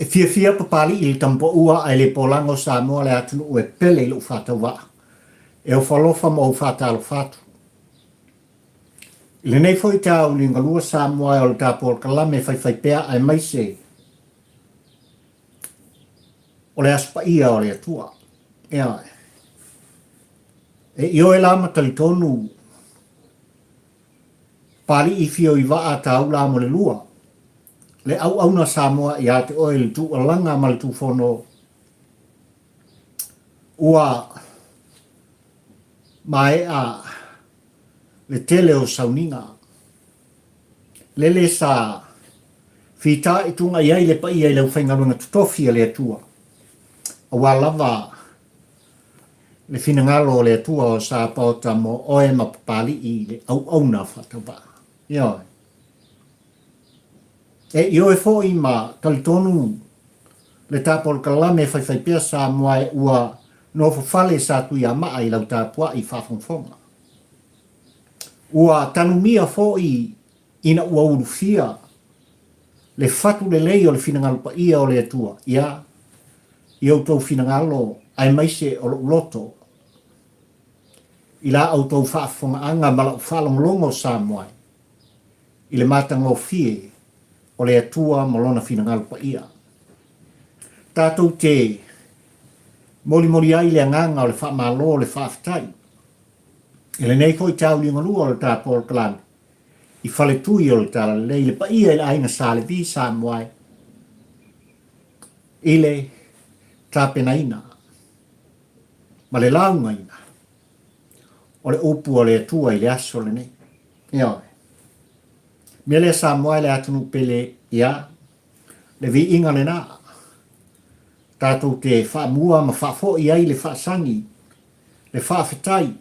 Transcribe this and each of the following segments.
E fiafia Papali'i i le Tamapaua ae le polaga o Samoa le atunuu e pele i lou faatauvaa. E ofo alofa ma ou faatalofa atu. I lenei foi taeao liugalua Samoa e o le ta polokalame faifaipea aemaise o le Aso Paia o le Atua. Ioe. E ioe la ma talitonu Papali'i fio i vaa taula mo le lua, le auauna Samoa ia te oe le tuualaga ma le tufono ua maea le tele o sauniga. Lele sa fitaituga i ai le paia i le aufaigaluega totofi a le Atua, aua lava le finagalo o le Atua o sa paota mo oe ma Papali'i le auauna faatauvaa. Ioe. E ioe foi ma talitonu le ta polokalame faifaipea Samoa e ua nofofale sa Tuiamaa i lau tapuai faafogafoga. Ua tanumia foi ina ua ulufia le fatu lelei o le finagalo paia o le Atua, ia, i outou finagalo aemaise o lou loto, i la outou faafofogaaga ma lau faalogologo Samoa i le matagofie o le Atua ma Lona finagalo paia. Tatou te molimoli ai le agaga o le faamalo o le faafetai i lenei foi tauliugalua o le ta polokalame i faletui o le Talalelei, le paia i le aiga Sa Levi Samoa e i le tapenaina ma le laugaina o le upu a le Atua i le aso lenei. Ioe. Mea lea Samoa e le atunuu pele, ia, le viiga lena. Tatou te faamua ma faafoi ai le faasagi, le faafetai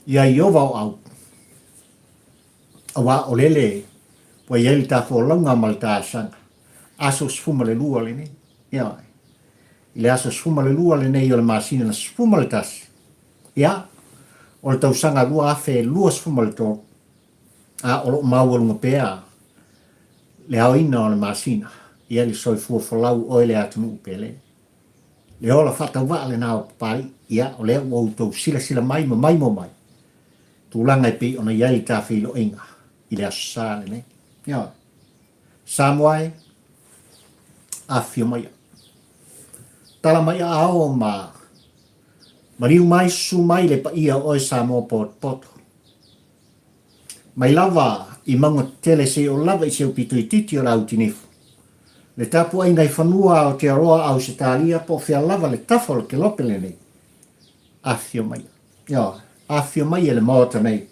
Ia Ieova o au, auā o lele ua i ai le ta folauga ma le ta asaga. Aso 12 lenei. Ioe. I le aso 12 lenei o le masina na 11, ia, o le tausaga 2023, a o lo o maualuga pea le aoina o le masina, ia le soifua folau oe le atunuu pele. Le ola faatauvaa lena o Papalii, ia, o lea ua outou silasila mai ma maimoa mai, tulaga e pei ona i ai le ta feiloaiga i le Aso Sa lenei. Ioe. Samoa e, afifio maia. Tala mai aao ma maliu mai susu mai le paia o oe Samoa potopoto. Mai lava i mauga tetele seia o lava i se upito itiiti o le autinifu. Le tapuaiga i fanua Aotearoa Ausetalia po o fea lava le tafa o le kelope lenei. Afifio maia. Ioe. Afifio maia i le Maota nei.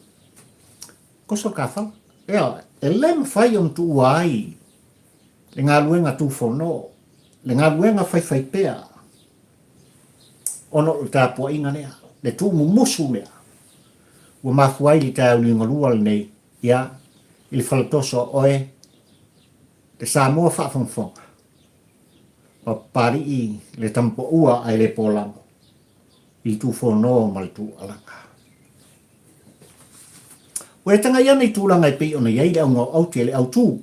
Koso ka fala. Ioe. E le mafai ona tuua ai le galuega tufono, le galuega faifaipea ona o le tapuaiga lea, le tuumumusu lea ua mafua ai le taeao liugalua lenei, ia, i le faletoso a oe, le Samoa faafogafoga, ma Papali'i le tamapaua ae le polago i le tufono ma le tuualaga. Ua e tagai ane i tulaga e pei ona i ai le auga o aute, le autū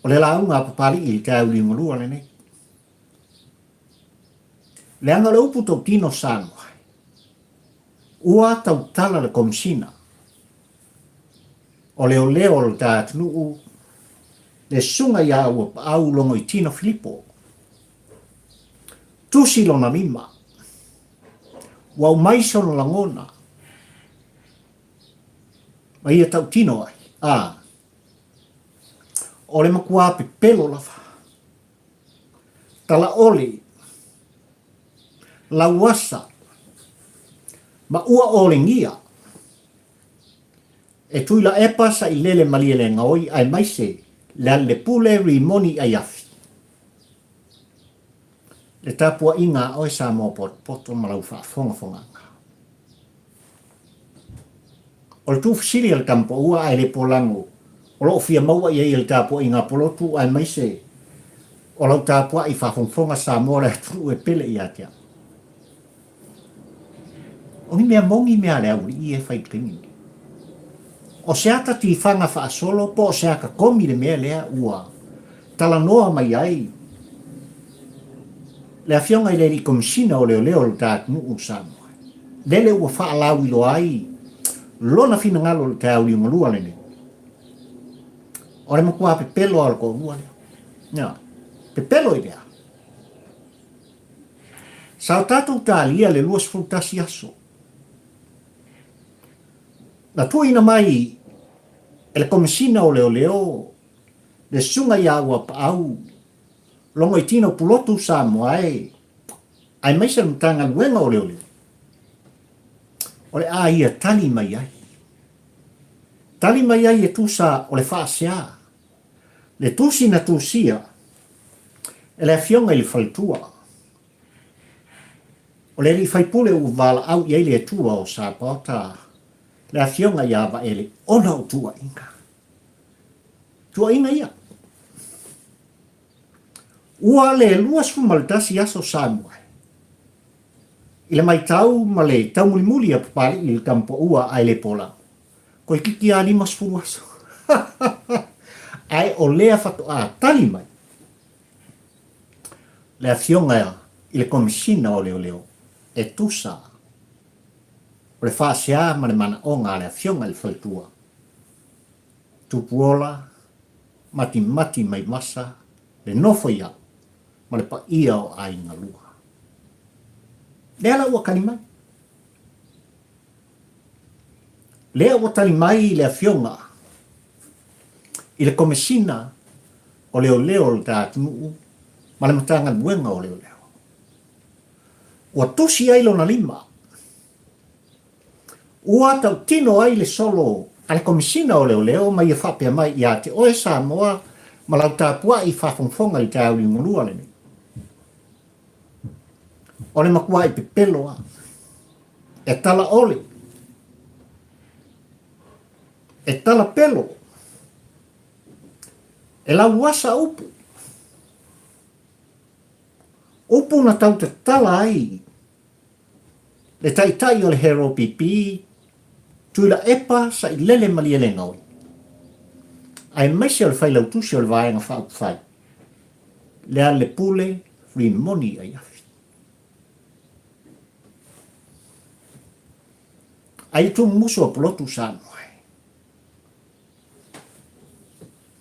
o le lauga a Papali'i i le taeao liugalua lenei. Leaga o le upu tautino Samoa, ua tautala le Komesina o Leoleo o le ta atunuu, le Susuga ia Auapaau Logoitino Filipo, tusi lona lima, ua aumai sona lagona ma ia tautino ai, a, o le matua pepelo lava. Talaole, Lauasa, ma ua olegia e Tuilaepa Sailele Malielegaoi aemaise Lealilepule Rimoni Aiafi. Le tapuaiga a oe Samoa potopoto ma lau faafogafogaga. O le tuufesili a le tamapaua ae le polago o lo o fia maua i ai e le tapuaiga a Polotu aemaise o lau tapuai faafogafoga Samoa le atunuu e pele ia te au. O ni mea moni mea a le aualii ia e fai i le taimi lenei. O se ata tifaga faasolo po o se ata komi le mea lea ua. talanoa mai ai le Afioga i le Alii Komesina o Leoleo o le ta atunuu o Samoa, lele ua faalauiloa ai lona finagalo i le taeao liugalua lenei. O le matua pepelo lava o le toalua lea. Ioe. Pepelo i le a? Sa o tatou talia le 21 aso. Na tuuina mai e le Komesina o Leoleo le Susuga ia Auapaau Logoitino Pulotu Samoa e, aemaise le Matagaluega o Leoleo, o le a ia tali mai ai. Tali mai ai e tusa o le faasea, le tusi na tusia e le Afioga i le Faletua, o le alii faipule ua valaau i ai le Atua o Sapaota, le Afioga ia Vaele, ona o tuuaiga. Tuuaiga ia. Ua le 21 aso Samoa i le maitau ma le taumulimuli a Papalii i le Tamapaua ae le Polau. Toeitiiti lava 50 aso. Ae o lea faatoa tali mai le Afioga i le Komesina o Leoleo e tusa o le faasea ma le manaoga a le Afioga i le Faletua, Tupuola, matimati mai masa le nofo i au ma le paia o aiga lua. Lea la ua tali mai. Lea ua tali mai le Afioga i le Komesina o Leoleo o le ta atunuu ma le Matagaluega o Leoleo. Ua tusi ai lona lima. Ua tautino ai le solo a le Komesina o Leoleo ma ia faapea mai ia te oe Samoa ma lau tapuai faafogafoga i le taeao liugalua lenei. O le matuai pepelo lava. E tala ole. E tala pelo. E lauasa upu. Upu na tau tatala ai le taitai o le HRPP, Tuilaepa Sailele Malielegaoi, aemaise o le Failautusi o le Vaega Faaupufai, Lealailepule Rimoni Aiafi. Ai le tumumusu a Pulotu Samoa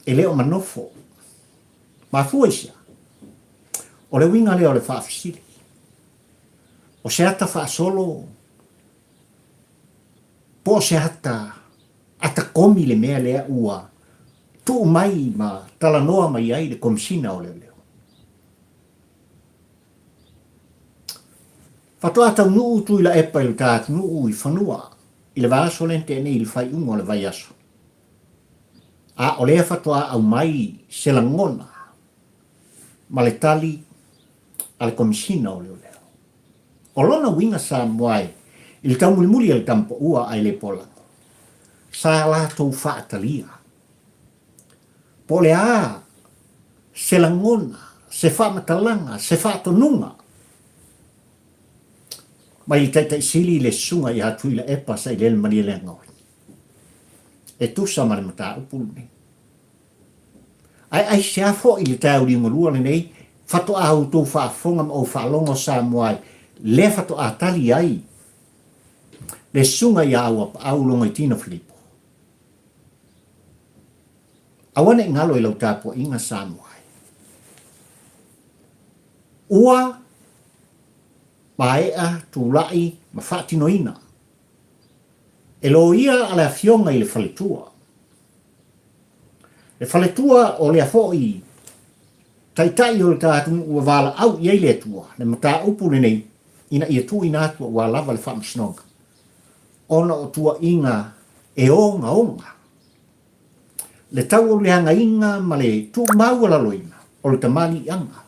e le o manofo. Mafua i sea? O le uiga lea o le faafesili. O se ata faasolo po o se ata ata komi le mea lea ua tuu mai ma talanoa mai ai le Komesina o Leoleo. Faatoa taunuu Tuilaepa i lo ta atunuu i fanua i le vaiaso lea na tea nei i le faaiuga o le vaiaso. A o lea faatoa aumai se lagona ma le tali a le Komesina o Leoleo. O lona uiga Samoa e i le taumulimuli a le tamapaua ae le polago, sa latou faatalia. Po o le a se lagona, se faamatalaga, se faatonuga mai le Taitai Sili i le Susuga ia Tuilaepa Sailele Malielegaoi e tusa ma le mataupu lenei. Ae aisea foi le taeao liugalua lenei faatoa outou faafofoga ma ou faalogo Samoa ai lea faatoa tali ai le susuga ia Auapaau Logoitino Filipo. Aua ne i galo i lau tapuaiga Samoa ai. Ua maea tulai ma faatinoina e loia a le Afioga i le Faletua. Le faletua o lea foi Taitai o le ta atunuu ua valaau i ai le Atua, le mataupu lenei ina ia tuuina atu aua lava le faamasinoga, ona o tuuaiga e ogaoga, le tauauleagaina ma le tuumaualaloina o le tamaliiaga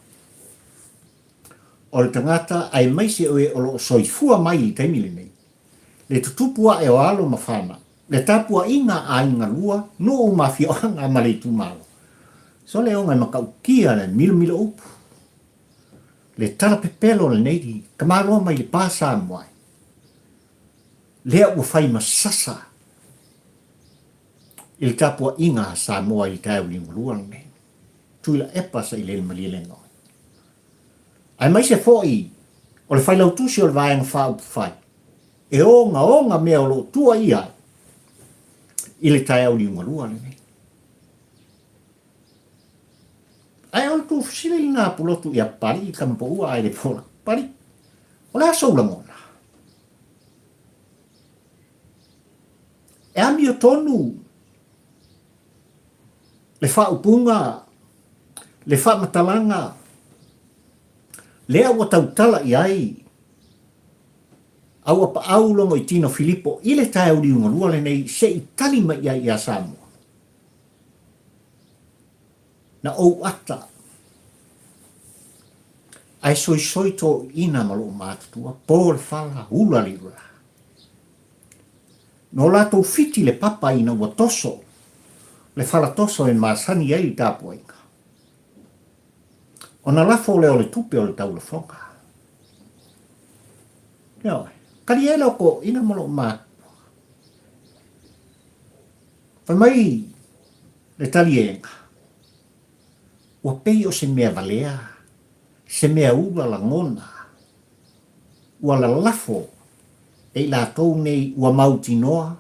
o le tagata aemaise o e o lo o soifua mai i le taimi lenei, le tutupu ae o alo ma fanau. Le tapuaiga a aiga lua, nuu ma afioaga ma le itumalo. Sole oga e matautia le milomilo upu, le tala pepelo lenei tamaloa mai le pa Samoa e. Lea ua fai ma sasa i le tapuaiga a Samoa i le taeao liugalua lenei. Tuilaepa Sailele Malielegaoi. Aemaise foi o le Failautusi o le Vaega Faaupufai e ogaoga mea o lo o tuuaia ai i le taeao liugalua lenei. Ae o le tuufesili lena Pulotu ia Papalii Tamapoua ae le Pola. Papalii, o le a sou lagona? E amiotonu le faaupuga, le faamatalaga lea ua tautala i ai Auapaau Logoitino Filipo i le taeao liugalua lenei se i tali mai i ai ia Samoa. Na ou ata ae soisoi toeaiina ma lou matutua, po le fala, ula le iula. Na o latou fiti le papa ina ua toso le fala toso e masani ai le tapuaiga. Ona lafo lea o le tupe o le taulafoga. Ioe, kali ai lau toeaiina ma lou matutua. Fai mai le taliega, ua pei o se mea valea, se mea ula lagona, ua lalafo e i latou nei ua mautinoa,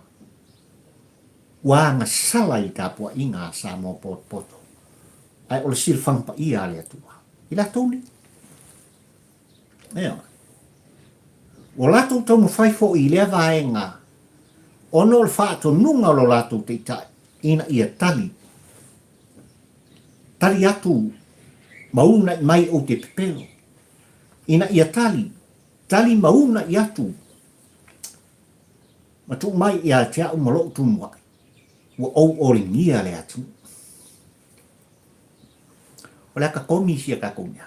ua agasala i le tapuaiga a Samoa potopoto, ae o le silafaga paia a le Atua i latou nei. Ioe. Ua latou taumafai foi i lea vaega ona o le faatonuga o lo latou taitai ina ia tali, tali atu ma uunai mai ou te pepelo, ina ia tali, tali ma uunai atu ma tuu mai ia te au ma lou tumuai, ua ou olegia le atunuu. O le ata komi sia tatou mea.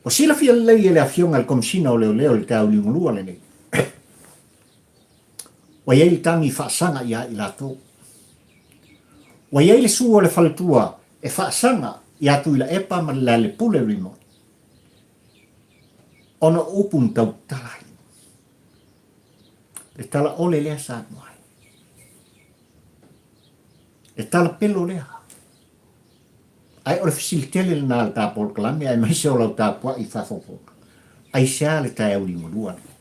Ua silafia lelei e le Afioga i le Komesina o Leoleo i le taeao liugalua lenei, ua i ai le tagi faasaga ia i latou. Ua i ai le sua o le faletua e faasaga ia Tuilaepa ma le Lealepule Rimoni ona o upu na tautala ai. Le tala ole lea sa alu ai. Le tala pelo lea. Ae o le fesili tele lena a le ta polokalame aemaise o lau tapuai i faafofoga, aisea le taeao liugalua lenei?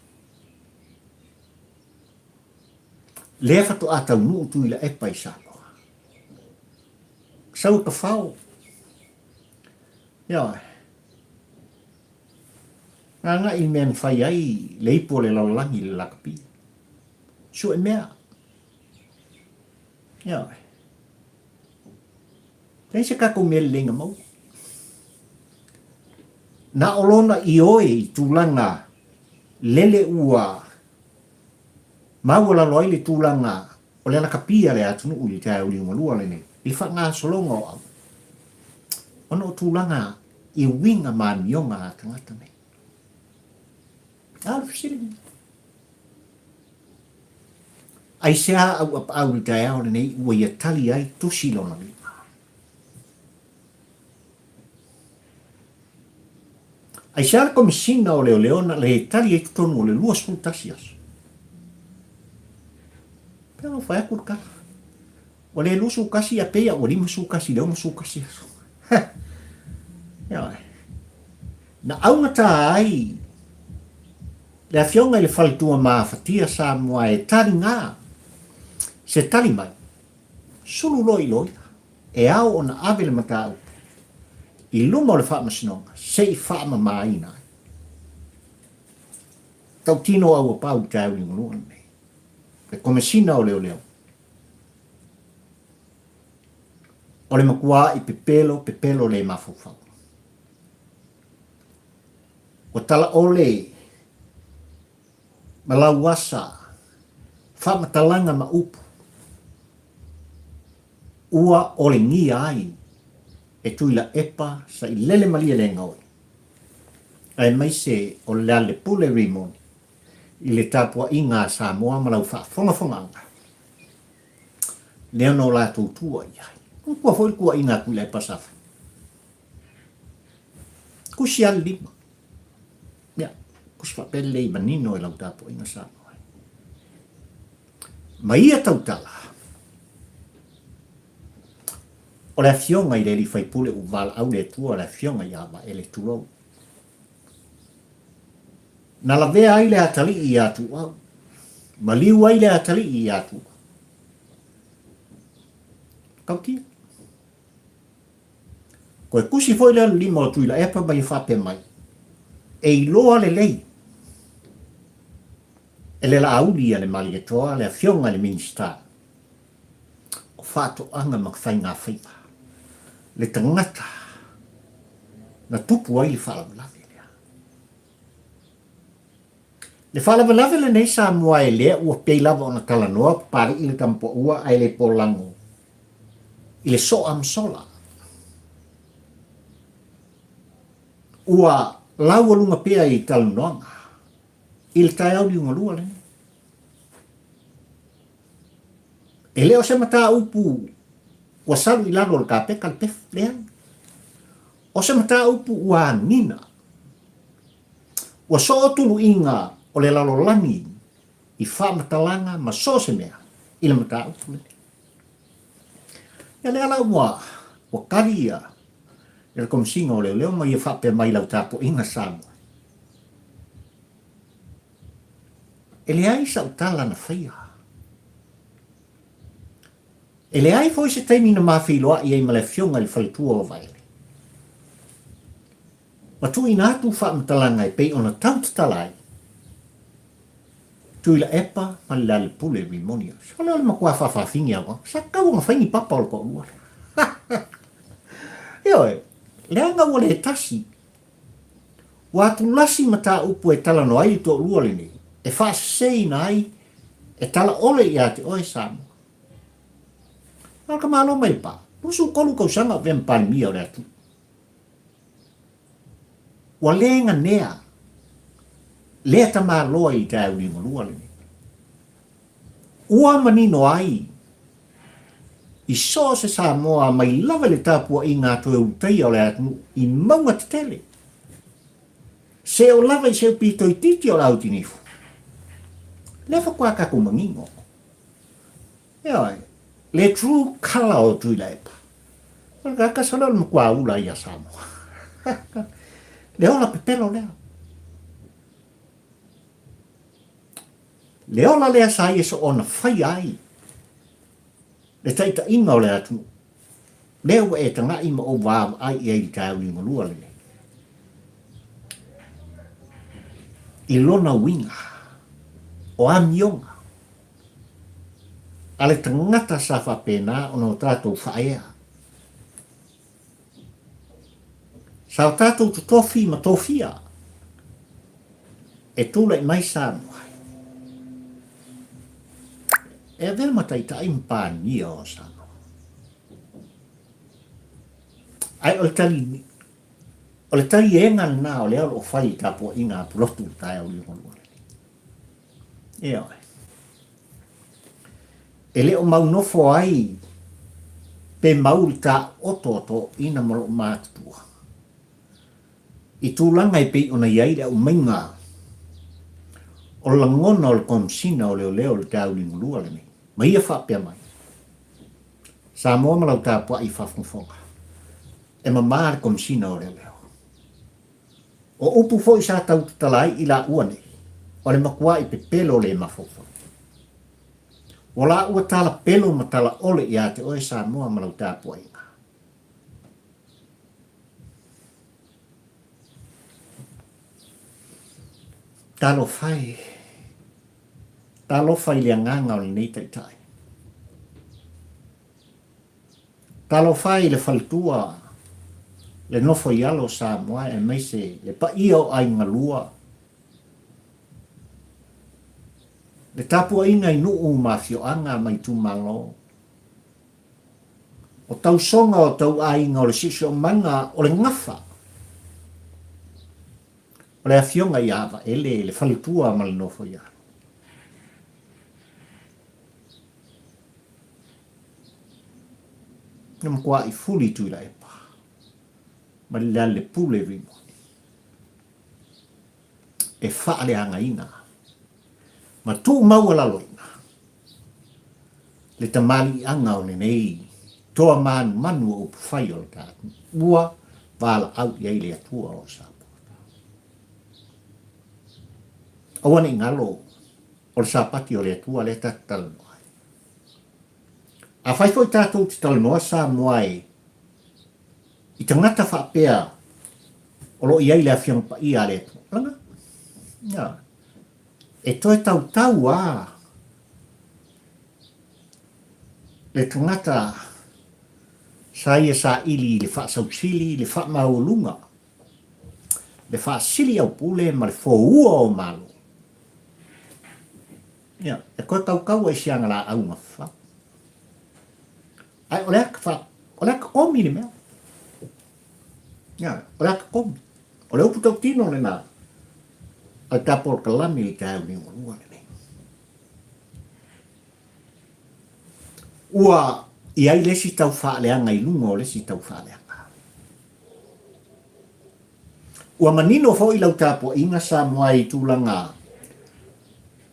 Lea faatoa taunuu Tuilaepa i Samoa. Sau e kafao. Ioe. Agai i mea na fai ai le ipu o le lalolagi i le lakapi. Sue mea. Ioe. Leai se tatou mea lelei na maua. Na o lona ioe i tulaga lele ua maualalo ai le tulaga o le alakapia a le atunuu i le taeao liugalua lenei, i le faagasologa o au, ona o tulaga i uiga ma amioga a tagata nei. A o le fesili lenei. Aisea au apaau i le taeao lenei ua ia tali ai tusi lona lima? Aisea le Komesina o Leoleo na le tali ai totonu o le 21 aso? Pei ona fai atu le tala. Ua le 21 a pei a ua 51 i le 61 aso. Ioe. Na augata ai Le Afioga i le Faletua Mafatia Samoa e taligā se tali mai, sulu loa i loia, e ao ona ave le mataupu i luma o le Faamasinoga se i faamamaina ai. Tautino au a pau i taeao liugalua lenei, le Komesina o Leoleo, o le matua'i pepelo, pepelo le mafaufau. Ua talaole ma lauasa, faamatalaga ma upu, ua olegia ai e Tuilaepa Sailele Malielegaoi, aemaise o Lealepule Rimoni i le tapuaiga a Samoa ma lau faafogafogaaga, lea na o latou tua i ai. Manatua foi le tuuaiga a Tuilaepa sa fai. Tusi lava le lima. Ia, tusi faapea lelei manino e lau tapuaiga Samoa. Ma ia tautala, O le Afioga i le Alii Faipule ua valaau le Atua le Afioga ia Vaele, tulou. Na lavea ai le atalii ia Tuuau, maliu ai le atalii ia Tuuau. Tautia. Toe tusi foi lea o le lima o Tuilaepa ma ia faapea mai, E iloa lelei e le Laauli a le Malietoa le Afioga i le Minisita o Faatoaga ma Faigafaiva, le tagata na tupu ai le faalavelave lea. Le faalavelave lenei Samoa e lea ua pei lava ona talanoa Papalii le Tamapuaua ae le polago i le soa ma sola. Ua laualuga pea i talanoaga i le taeao liugalua lenei. E le o se mataupu ua salu i lalo o le kapeta le pefu, leai. O se mataupu ua anina. Ua soo tuluiga o le lalolagi i faamatalaga ma so o se mea i le mataupu lenei. Ia lea la ua ua kali ia le Komesina o Leoleo ma ia faapea mai i lau tapuaiga Samoa. E leai sau tala na faia. E leai foi se taimi na ma feiloai ai ma le Afioga i le Faletua o Vaele. Ma tuuina atu faamatalaga e pei ona tau tatala ai Tuilaepa ma le Lealepule Rimoni. Sole o le matua faafaafine au, sa tatau ona fai ni papa o le toalua lea. Ioe, leaga ua le tasi. Ua atulasi mataupu e talanoa ai le toalua lenei, e faaseseina ai, e tala ʻole ia te oe Samoa. A o le ka Malo mai le pa, 23 tausaga o avea ma Palemia o le atunuu. Ua le ganea lea tamaloa i le taeao liugalua lenei. Ua manino ai i so o se Samoa mai lava i le tapuaiga a toe ulutaia o le atunuu i mauga tetele, seʻo lava i se upi toeitiiti o le autinifu, lea faatoa tatou manino. Ioe, le true colour o Tuilaepa. O le tagata sole o le matua ula ia Samoa. Le ola pepelo lea. Le ola lea sa ia soona faia ai le taitaiga o le atunuu. Lea ua e taga'i ma ou vaavaai i ai i le taeao liugalua lenei. I lona uiga, o amioga a le tagata sa faapena ona o tatou faaea. Sa o tatou totofi ma tofia e tulai mai Samoa e avea ma taitai ma Palemia o Samoa. Ae o le tali, o le taliega lena o lea o lo o fai i tapuaiga a Pulotu i le taeao liugalua lenei. Ioe. E le o mau nofo ai pe mau le taoto a toeaiina ma loo matutua i tulaga e pei ona i ai le aumaiga o lagona o le Komesina o Leoleo i le taeao liugalua lenei. Ma ia faapea mai, Samoa ma lau tapuai i faafogafoga, e mama le Komesina o Leoleo. O upu foi sa tau tatala ai i laua nei, o le matuaʻi pepelo le mafaufau. Ua laua tala pelo ma tala ʻole iā te oe Samoa ma lau tapuaiga. Talofa e, talofa i le agaga o lenei taitai. Talofa e i le faletua, le nofo i alo o Samoa aemaise le paia o aiga lua, le tapuaiga i nuu ma afioaga ma itumalo, o tausoga o tauaiga o le siosiomaga o le gafa, o le afioga ia Vaele, le faletua ma le nofo i alo. Na matuaʻi fuli Tuilaepa ma le Lealepule Rimoni e faaleagaina ma tuumaualaloina le tamaliiaga o lenei. Toa manumanu o upufai o le ta atunuu, ua valaau i ai le Atua o Samoa. Aua ne i galo o le Sapati o le Atua lea ta te talanoa ai. Afai foi tatou te talanoa Samoa e i tagata faapea o lo o i ai le Afioga Paia a le Atua, laga, ia, e toe tautau a le tagata sa ia saili i le faasausili, le faamaualuga, le faasili aupule ma le foua o Malo. Ia, e toe tautau ai si ana laau gafau. Ae o le ata fa, o le ata komi le mea. Ia, o le ata komi. O le upu tautino lena a le tapo o le kalami i le taeao liugalua lenei. Ua i ai le isi tau faaleaga i luga o le isi tau faaleaga. Ua manino foi lau tapuaiga Samoa i tulaga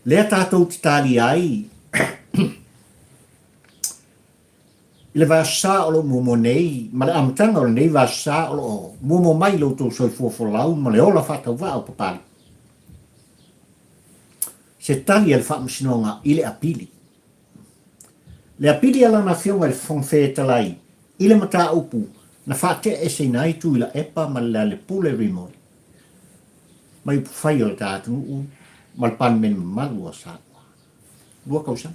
lea tatou te talia ai i le vaiaso sa o lo o muamua nei ma le amataga o lenei vaiaso sa o lo o muamua mai lo outou soifua folau ma le ola faatauvaa o Papalii. Se tali a le Faamasinoga i le apili. Le apili a Lana Afioga i le Fofoga Fetalai i le mataupu na faateaeseina ai Tuilaepa ma Lealepule Rimoi mai upufai o le ta atunuu ma le Palemene mamalu o Samoa. 2 tausaga.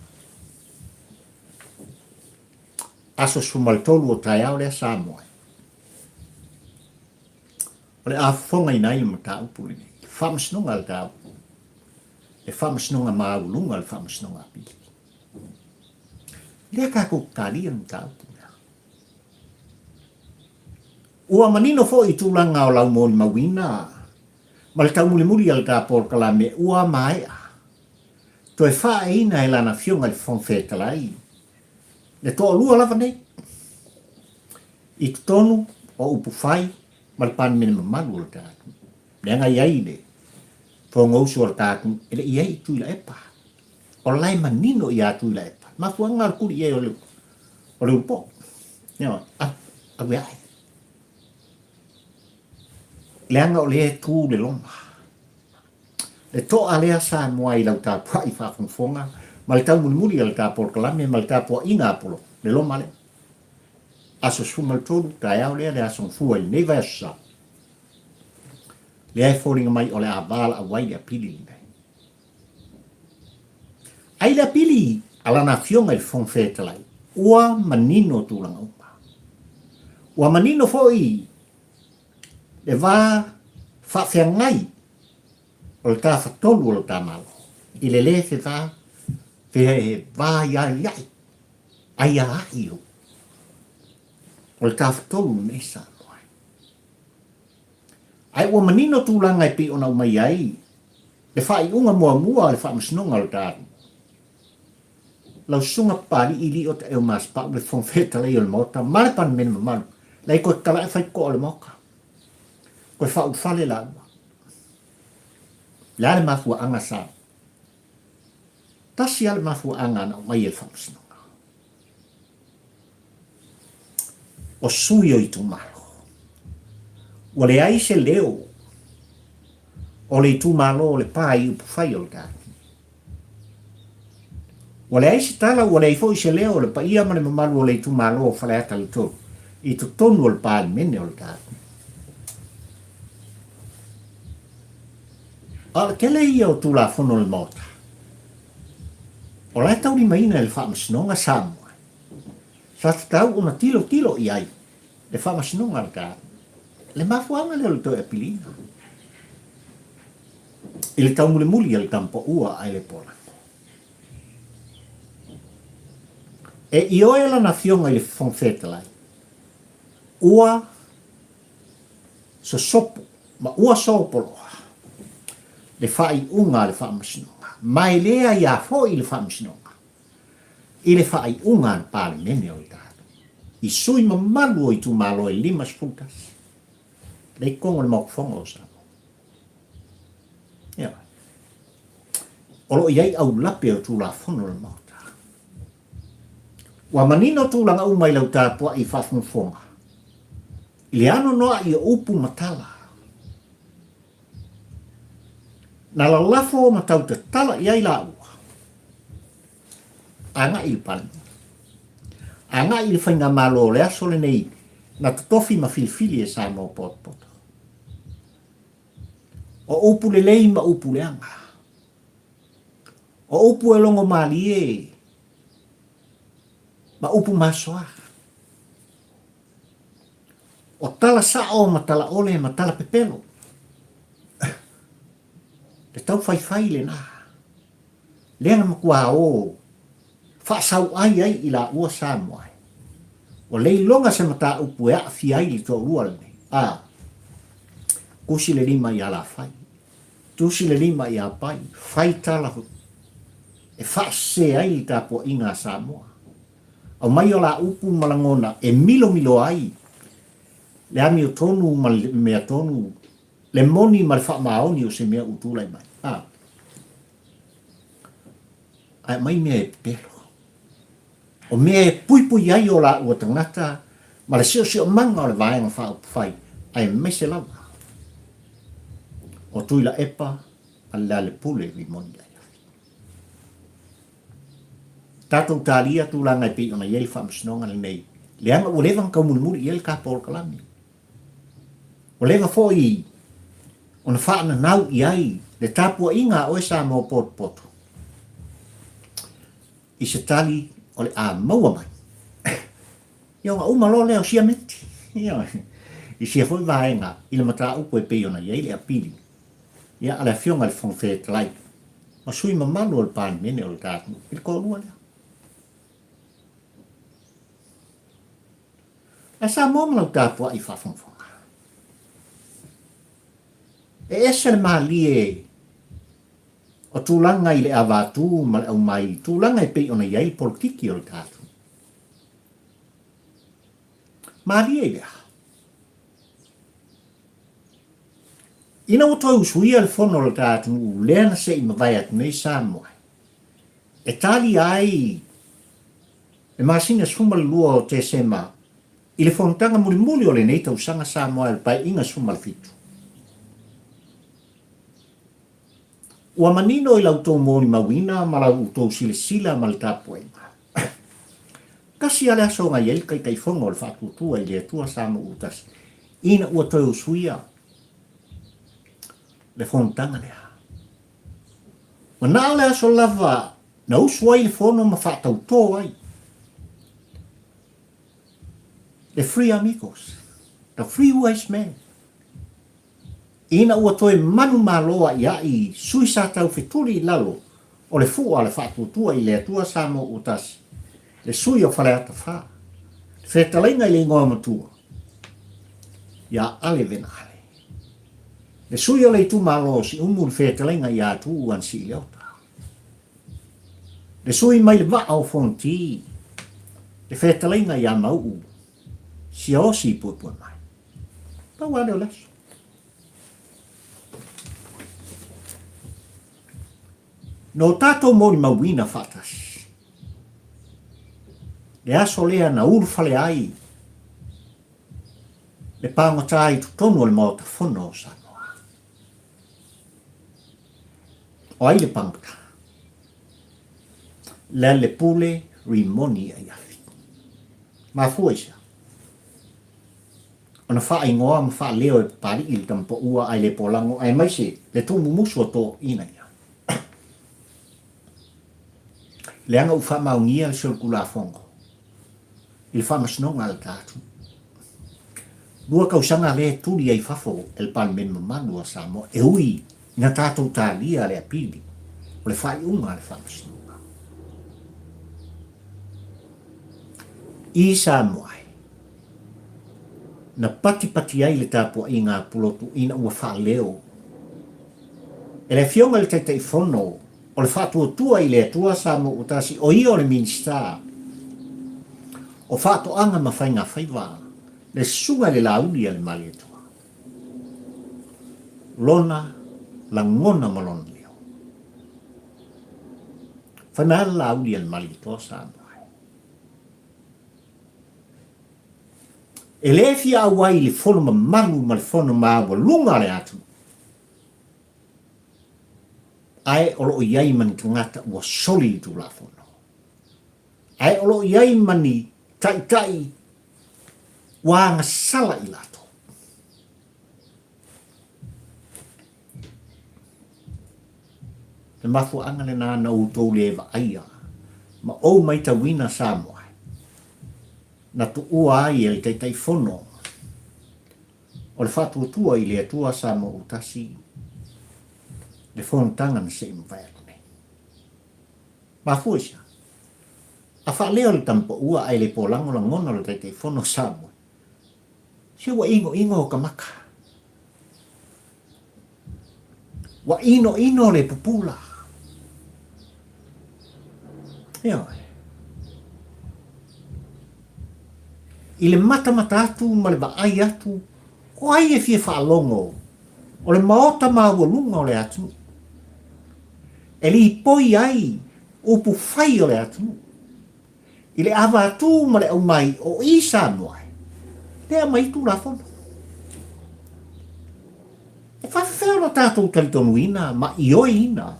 Aso 13 o taeao lea Samoa. O le a fofogaina ai le mataupu lenei. Le faamasinoga a le ta le faamasinoga maualuga le faamasinoga apili. Lea tatou talia le mataupu lea. Ua manino foi i tulaga o lau molimauina ma le taumulimuli a le ta polokalame ua maea toe faaeina e lana Afioga i le Fofoga Fetalai le toalua lava nei i totonu o upufai ma le Palemene mamalu o le ta atunuu. Leaga e i ai le Fonousu o le ta atunuu e le i ai i Tuilaepa. O la e manino ia Tuilaepa. Mafuaaga o le tuli i ai o le o le ulupo. Ioe, aue ae. Leaga o lea e tu le loma. Le toa lea Samoa i lau tapuai faafogafoga ma le taumulimuli a le ta polokalame ma le tapuaiga a Polo, le loma lea. Aso 13, taeao lea le aso gafua i lenei vaiaso sa. Lea e foliga mai o le a valaau ai le apili lenei. Ai le apili a lana afioga i le Fofoga Fetalai, ua manino tulaga uma. Ua manino foi le va faafeagai o le tafatolu o lo ta Malo i le lē feva fevaiaia'i aiaa'i o le tafatolu lenei Samoa. Ae ua manino tulaga e pei ona aumai ai le faaiuga muamua a le Faamasinoga o le ta atunuu. Lau Susuga Papalii Lio Taeo Masepau le Fofoga Fetalai o le Maota ma le Palemene mamalu, lai koe tatala ae fai toa o le Maota. Koe faaulufale laua. Le a le mafuaaga sa? Tasi lava le mafuaaga na aumai e le Faamasinoga. O sui o itumalo. Ua leai se leo o le itumalo o Lepa i upufai o le ta atunuu. Ua leai se tala, ua leai foi se leo o le paia ma le mamalu o le itumalo o Faleata le 3 i totonu o le Palemene o le ta atunuu. A o le tele ia o Tulafono o le Maota, o la e taulimaina e le Faamasinoga Samoa, sa tatau ona tilotilo i ai le Faamasinoga a le ta atunuu. Le mafuaaga lea o le toe apiliina i le taumulimuli a le tama-paua a Elepolango. E ioe lana afioga i le Fofoga Fetalai, ua sosopo ma ua sopoloa le faaiuga a le Faamasinoga, ma e le aia foi le Faamasinoga i le faaiuga a le Palemene o le tatou, i sui mamalu o itumalo e 51, lea i totonu o le Maota Fono o Samoa. Ioe. O lo o i ai aulape o Tulafono o le Maota. Ua manino tulaga uma i lau tapuai faafogafoga, i le anoanoai o upu ma tala. Na lalafo ma tau tatala i ai laua, agai i le Palemene, agai i le Faigamalo o le aso lenei na totofi ma filifili e Samoa potopoto. O upu lelei ma upu leaga. O upu e logo malie ma upu masoa. O tala sao ma tala ole ma tala pepelo. Le taufaifai lena. Lea na matua o faasauai ai i laua Samoa. Ua le iloga se mataupu e aafia ai le toalua lenei. A tusi le lima i Alafai, tusi le lima i Apai, fai tala e faasese ai le tapuaiga a Samoa. Aumai o la upu ma lagona e milomilo ai le amiotonu ma le meatonu, le moni ma le faamaoni o se mea ua tulai mai. A. Ae aumai mea e pepelo. O mea e puipui ai o laua tagata ma le siosiomaga o le Vaega Faaupufai aemaise lava o Tuilaepa ma Lealepule Rimoni Aiafi. Tatou talia tulaga e pei ona i ai le Faamasinoga lenei, leaga ua leva ona taumulimuli i ai le ta polokalame. Ua leva foi ona faananau i ai le tapuaiga a oe Samoa potopoto i se tali o le a maua mai. Ia ona uma loa lea o sia meti. Ia, i sia foi vaega i le mataupu e pei ona i ai le apili ia a le Afioga i le Fofoga Fetalai ma sui mamalu o le Palemene o le ta atunuu i le toalua lea. Ae Samoa ma lau tapuai faafogafoga. E ese le malie o tulaga i le avatu ma le aumai i tulaga e pei ona i ai le polokiki o le ta atunuu. Malie i le aha? Ina ua toe usuia le fono o le ta atunuu lea na se i mavae atu nei Samoa e talia ai le masina 12 o Tesema i le fonotaga mulimuli o lenei tausaga Samoa i le Paeaiga 17. Ua manino i la outou molimauina ma la outou silasila ma le tapuaiga. Tasi lava le aso na i ai le Taitaifono o le Faatuatua i le Atua Samoa ua tasi, ina ua toe usuia le fonotaga lea. Ua na o le aso lava na usu ai le fono ma faatautō ai le Three Amigos, the Three Wise Men, ina ua toe manumalo aʻiaʻi sui sa taufetuli i lalo o le fua a le Faatuatua i le Atua Samoa ua tasi, le sui o Faleata 4, le fetalaiga i le igoa matua ia Ale Vena Ale, le sui o le itumalo o Siumu le fetalaiga ia Tuuu Anasii Leota, le sui mai le vaa o Fonoti, le fetalaiga ia Mauu Siaosi Puepuemai. Pau lava lea o le aso. No tatou molimauina faatasi le aso lea na ulufale ai le pagota i totonu o le Maota Fono o Samoa. O ai le pagota? Lealepule Rimoni Aiafi. Mafua i se aha? Ona faaigoa ma faaleo e Papali'i le tamapaua ae le polago aemaise le tuumumusu o toeaiina ia. Leaga ua faamaonia le solitulafono i le faamasinoga a le ta atunuu. Lua tausaga lea e tuli ai fafo e le Palemene mamalu a Samoa e ui ina tatou talia le apili o le faaiuga a le faamasinoga. I Samoa ai, na patipati ai le tapuaiga a Pulotu ina ua faaleo e le Afioga i le Taitaifono o le Faatuatua i le Atua Samoa ua tasi, o ia o le Minisita o Faatoaga ma Faigafaiva, le Susuga i le Laauli a le Malietoa. Lona lagona ma lona leo. Fai mai lava le Laauli a le Malietoa Samoa. E le fia auai i le fono mamalu ma le fono maualuga a le atunuu, ae o lo o i ai ma ni tagata ua soli le Tulafono, ae o lo o i ai ma ni taitai ua agasala i latou. Le mafuaaga lena na outou le vaaia ma ou maitauina Samoa na tuua ai e le Taitaifono o le Faatuatua i le Atua Samoa ua Tasi le fonotaga na se i mavae atu nei. Mafua i se a? A faaleo le tamapaua ae le polago lagona o le Taitaifono o Samoa, se ua inoino ka maka. Ua inoino le pupula. Ioe. I le matamata atu ma le vaai atu, o ai e fia faalogo o le maota maualuga o le atunuu, e lipoi ai upu fai o le atunuu, i le avatū ma le aumai o i Samoa e aumai ai Tulafono. E faafefea ona tatou talitonuina ma ioeina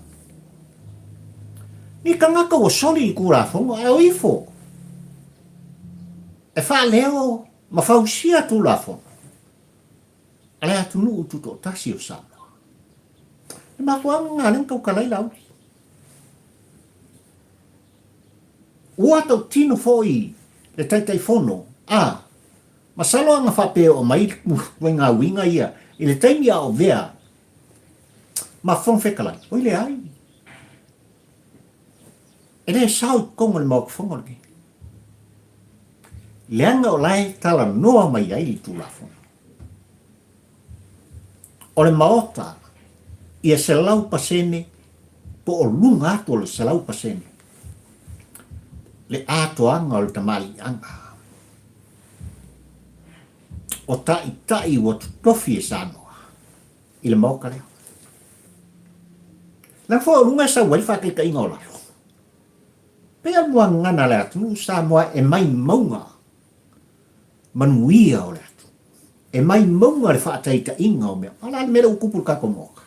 ni tagata ua soli i Tulafono ae o ifo e faaleo ma fausia Tulafono a le atunuu tutoatasi o Samoa. Le mafuaaga lena lea na tautala ai Laauli. Ua tautino foi le Taitaifono, a, masalo ana faapea e oo mai ituaiga uiga ia i le taimi a o avea ma Fofoga Fetalai, oi leai, e le sao i totonu o le Maota Fono lenei, leaga o la e talanoa mai ai le Tulafono. O le Maota ia 100% po o luga atu o le 100% le atoaga o le tamaliiaga o taitai ua totofi e Samoa i le Maota lea. Leaga foi o luga e sau ai le faataitaiga o lalo. Pei o le muagagana a le atunuu Samoa e mai mauga manuia o le atunuu. E mai mauga le faataitaiga o mea. O le a le mea lea ua tupu i le tatou Maota?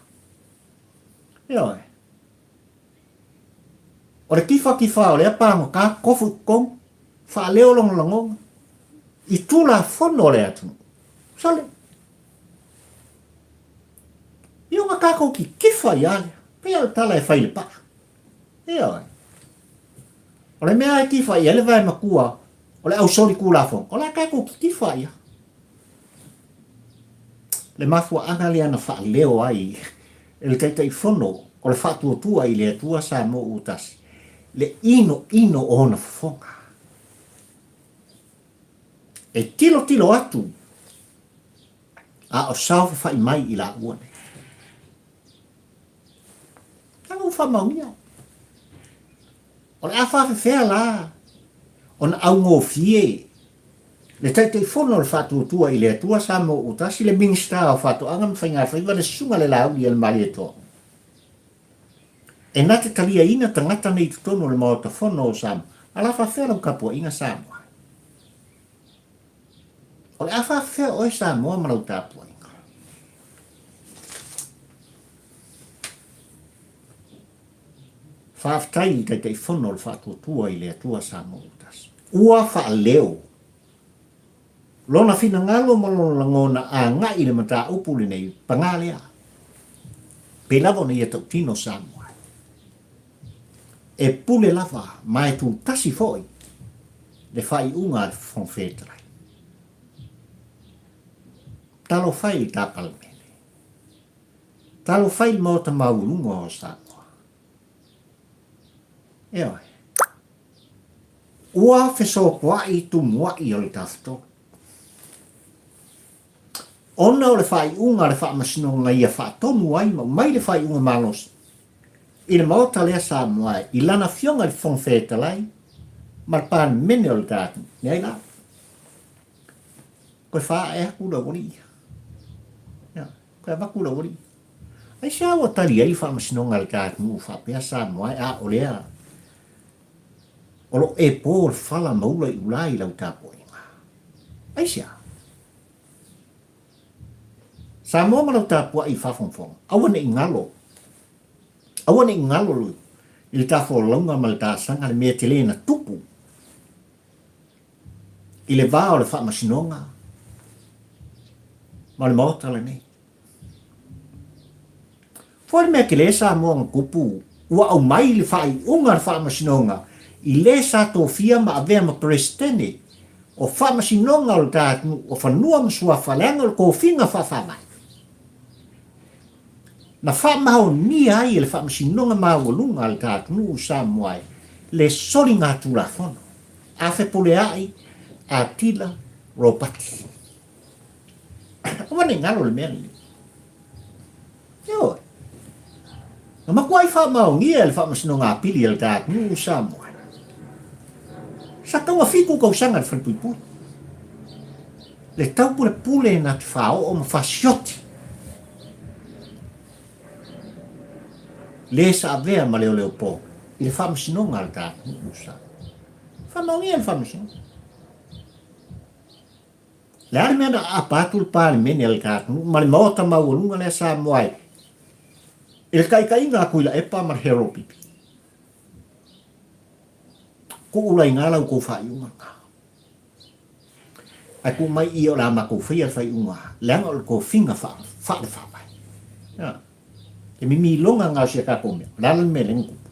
Ioe. O le tifatifa o lea pagota, tofu i totonu, faaleo lona lagona i Tulafono a le atunuu. Sole. Ia ona tatou titifa ai lava lea. Pei lava o le tala e fai i le paa. Ioe. O le mea e tifa i ai le vae matua o le ausoli Tulafono, o le a tatou titifa ai lava. Le mafuaaga lea na faaleo ai e le Taitaifono o le Faatuatua i le Atua Samoa ua Tasi le inoino o ona fofoga. E tilotilo atu a o saofafai mai i laua nei. Leaga ua faamaonia. O le a faafefea la ona augofie le Taitaifono o le Faatuatua i le Atua Samoa ua Tasi, le Minisita o Faatoaga ma Faigafaiva, le Susuga le Laauli a le Malietoa, e na te taliaina tagata nei i totonu o le Maota Fono o Samoa? A la faafefea lau tapuaiga Samoa? O le a faafefea oe Samoa ma lau tapuaiga? Faafetai i le Taitaifono o le Faatuatua i le Atua Samoa ua Tasi. Ua faaleo lona finagalo ma lona lagona agai i le mataupu lenei, paga lea, pei lava ona ia tautino Samoa e pule lava ma e tutasi foi le faaiuga a le Fofoga Fetalai. Talofa e i le ta Palemene. Talofa i le Maota maualuga o Samoa. Ioe. Ua fesopoai tumuai o le Tafatolu. Ona o le faaiuga a le Faamasinoga ia faatonu ai ma aumai le faaiuga malosi i le Maota lea Samoa i lana Afioga i le Fofoga Fetalai ma le Palemene o le ta atunuu. Leai la. Koe faaee atu le aualii ia. Ioe. Koe avatu le aualii. Aisea ua tali ai le Faamasinoga a le ta atunuu faapea Samoa e a o lea o lo o e po le fala ma ula i ula i lau tapuaiga? Aisea? Samoa ma lau tapuai i faafogafoga, aua ne i galo, aua ne i galo i le ta folauga ma le taasaga le mea tele na tupu i le va o le Faamasinoga ma le Maota lenei. Foi le mea tele Samoa na tupu, ua aumai le faaiuga a le Faamasinoga i le sa tofia ma avea ma Peresetene o Faamasinoga o le ta atunuu o Fanua ma Suafa leaga o le tofiga faa-Faavae na faamaonia ai e le Faamasinoga Maualuga a le ta atunuu Samoa le soligatulafono a Fepuleai Atila Ropati. Aua ne i galo le mea lenei. Ioe. Na matuai faamaonia e le Faamasinoga Apili a le ta atunuu o Samoa. Sa tauga 7 tausaga le falepuipui. Le taupulepule na te faaoo ma fasioti. Le sa avea ma leoleopo i le Faamasinoga a le ta atunuu o Samoa. Faamaonia e le Faamasinoga. Le a le mea na aapa atu le Palemene a le ta atunuu ma le Maota maualuga lea Samoa e i le taitaiga a Tuilaepa ma le Harold Pipi? Tuu la i ina la outou faaiuga lena. Ae tuu mai i i o le a matou faia le faaiuga leaga o le tofiga faale-faavae. E mimiloga na o si a tatou mea. O le a la le mea lea na tupu?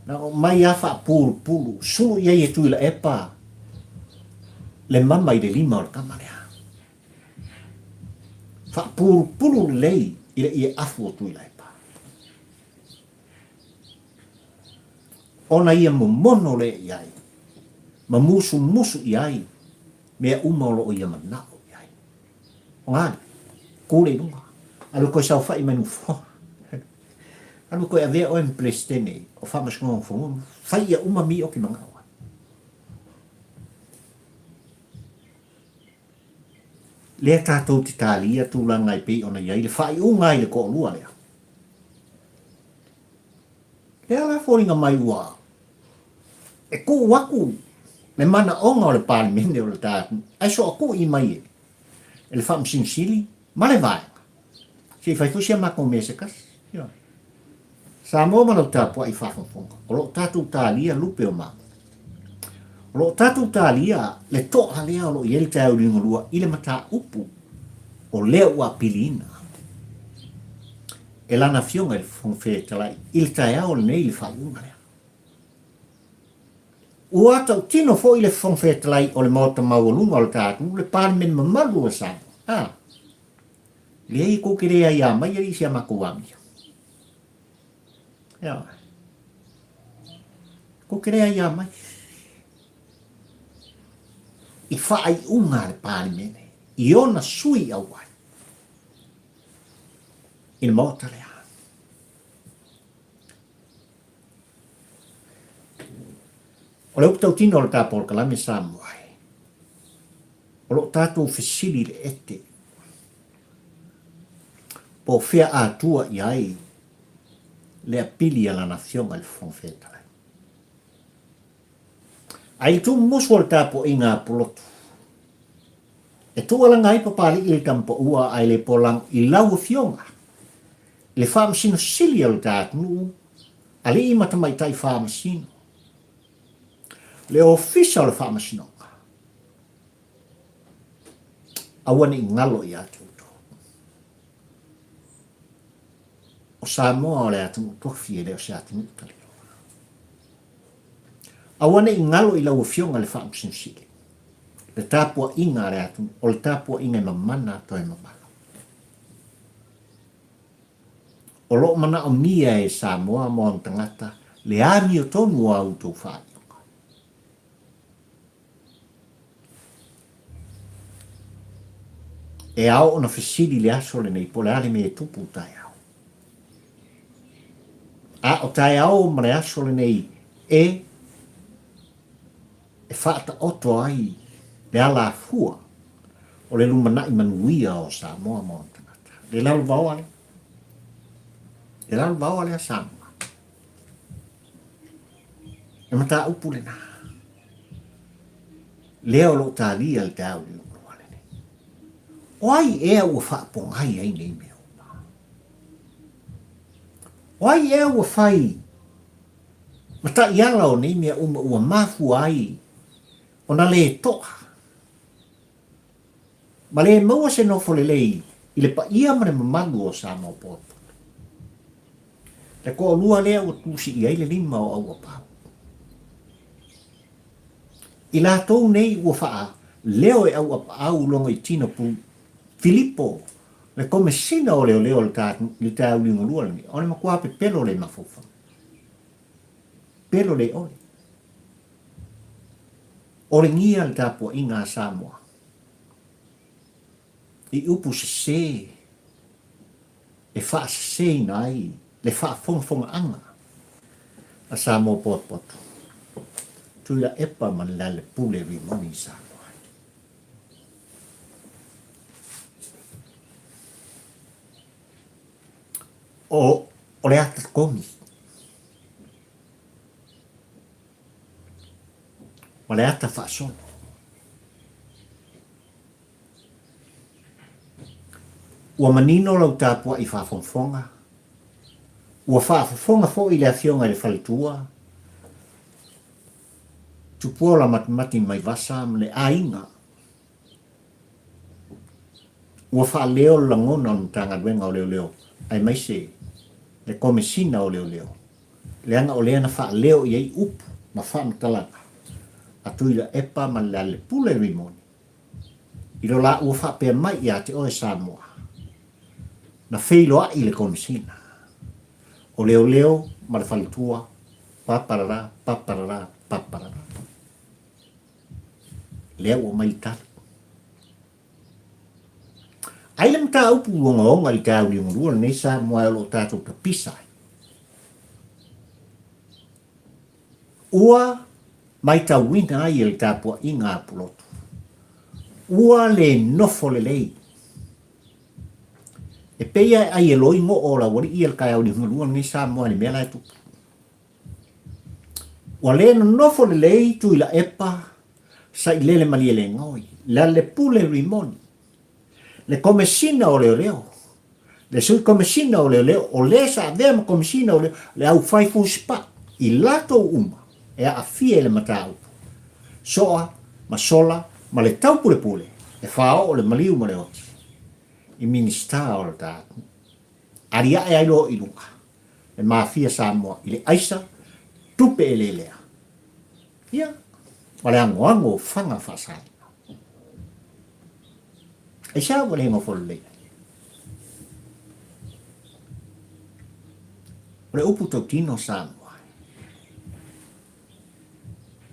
Na o mai lava faapulupulu, sulu i ai e Tuilaepa le mama i le lima o le tama lea. Faapulupulu lelei i le ie afu o Tuilaepa. Ona ia momono lea i ai, ma musumusu i ai mea uma o lo o ia manao i ai. O ngā, kū le i luga. Alu koe saofai mai nofoa. Alu koe avea oe ma Peresetene o Faamasinoga o Fanua, fai ia uma mi o ki manao ai. Lea tātou te tālia tūlanga e pei ona i ai le faaiuga ai le toalua lea. Lea la foliga mai ua e tuu atu le manaoga o le Palemene o le ta atunuu, ae soatu'i mai e le Faamasino Sili ma le Vaega, se i fai foi si a matou mea se tasi. Ioe. Samoa ma lau tapuai faafogafoga, o lo o tatou talia lupe o maua. O lo o tatou talia le to'a lea o lo o i ai le taeao liugalua i le mataupu o lea ua apiliina e lana Afioga i le Fofoga Fetalai i le taeao lenei i le faaiuga lea. Ua tautino foi le Fofoga Fetalai o le Maota Maualuga o le ta atunuu, le Palemene mamalu o Samoa. A, leai tou te le aiā mai ai i si a matou amio. Ioe. Tou te le aiā mai. I faaiuga a le Palemene, i ona sui auai, i le Maota lea. O le upu tautino o le ta polokalame Samoa e, o lo o tatou fesili i le ete, po o fea atua i ai le apili a Lana Afioga i le Fofoga Fetalai. Ae i le tuumusu o le tapuaiga a Pulotu, e tuualaga ai Papalii le Tamapaua ae le Polang i lau Afioga i le Faamasino Sili o le ta atunuu, alii ma tamaitai faamasino, le Ofisa o le Faamasinoga, aua ne i galo ia te outou. O Samoa o le atunuu tofi e le o se atunuu taliloa. Aua ne i galo i lau Afioga le Faamasino Sili, le tapuaiga a le atunuu, o le tapuaiga e mamana toe mamala. O lo o manaomia e Samoa ma ona tagata le amiotonu o a outou faaiuga. E ao ona fesili le aso lenei po o le a le mea e tupu taeao. A o taeao ma le aso lenei e e faataoto ai le alafua o le lumanai manuia o Samoa ma ona tagata. Le lalovaoa lea. Le lalovaoa lea Samoa. E mataupu lena. Lea o lo o talia le taeao i le lua lenei. O ai ea ua faapogai ai nei mea uma? O ai ea ua fai ma taiala o nei mea uma ua mafua ai ona lē to'a ma lē maua se nofo lelei i le paia ma le mamalu o Samoa popoto? Le toalua lea ua tusi i ai le lima o Auapau. I latou nei ua faaleo e Auapaau lona i tino pu Filipo le Komesina o Leoleo i le taeao liugalua lenei, o le matua pepelo le mafaufau. Pepelo le ole. Olegia le tapuaiga a Samoa i upu sese e faaseseina ai le faafogafogaaga a Samoa potopoto, Tuilaepa ma Lealailepule Rimoni Samoa. O, o le ata komi ma le ata faasolo. Ua manino lau tapuai faafogafoga, ua faafofoga foi le Afioga i le Faletua, Tupuola Matimati Maivasa ma le aiga. Ua faaleo le lagona o le Matagaluega o Leoleo aemaise le Komesina o Leoleo, leaga o lea na faaleo i ai upu ma faamatalaga a Tuilaepa ma Lealailepule Rimoni. I lo la ua faapea mai ia te oe Samoa, na feiloai le Komesina o Leoleo ma le Faletua, paparara, paparara, paparara. Lea ua aumai le tali. Ai le mataupu ogaoga i le taeao liugalua lenei Samoa o lo o tatou tapisa ai. Ua maitauina ai e le tapuaiga a Pulotu, ua le nofo lelei. E pei a e ai e loi go'o o laualii ia le taeao liugalua lenei Samoa i le mea la e tupu. Ua le nonofo lelei Tuilaepa Sailele Malielegaoi, Lealepule Rimoni, le Komesina o Leoleo, le Sui Komesina o Leoleo, o le sa avea ma Komesina o Leoleo, le aufai fusipa, i latou uma e aafia i le mataupu, soa ma sola ma le taupulepule e faaoo le maliu ma le oti i Minisita o le ta aliae ai loa i luga le Mafia Samoa i le aisa tupe eleelea. Ia, ma le agoago o faga faasaina. Aisea ua le nofo lelei ai? O le upu tautino Samoa,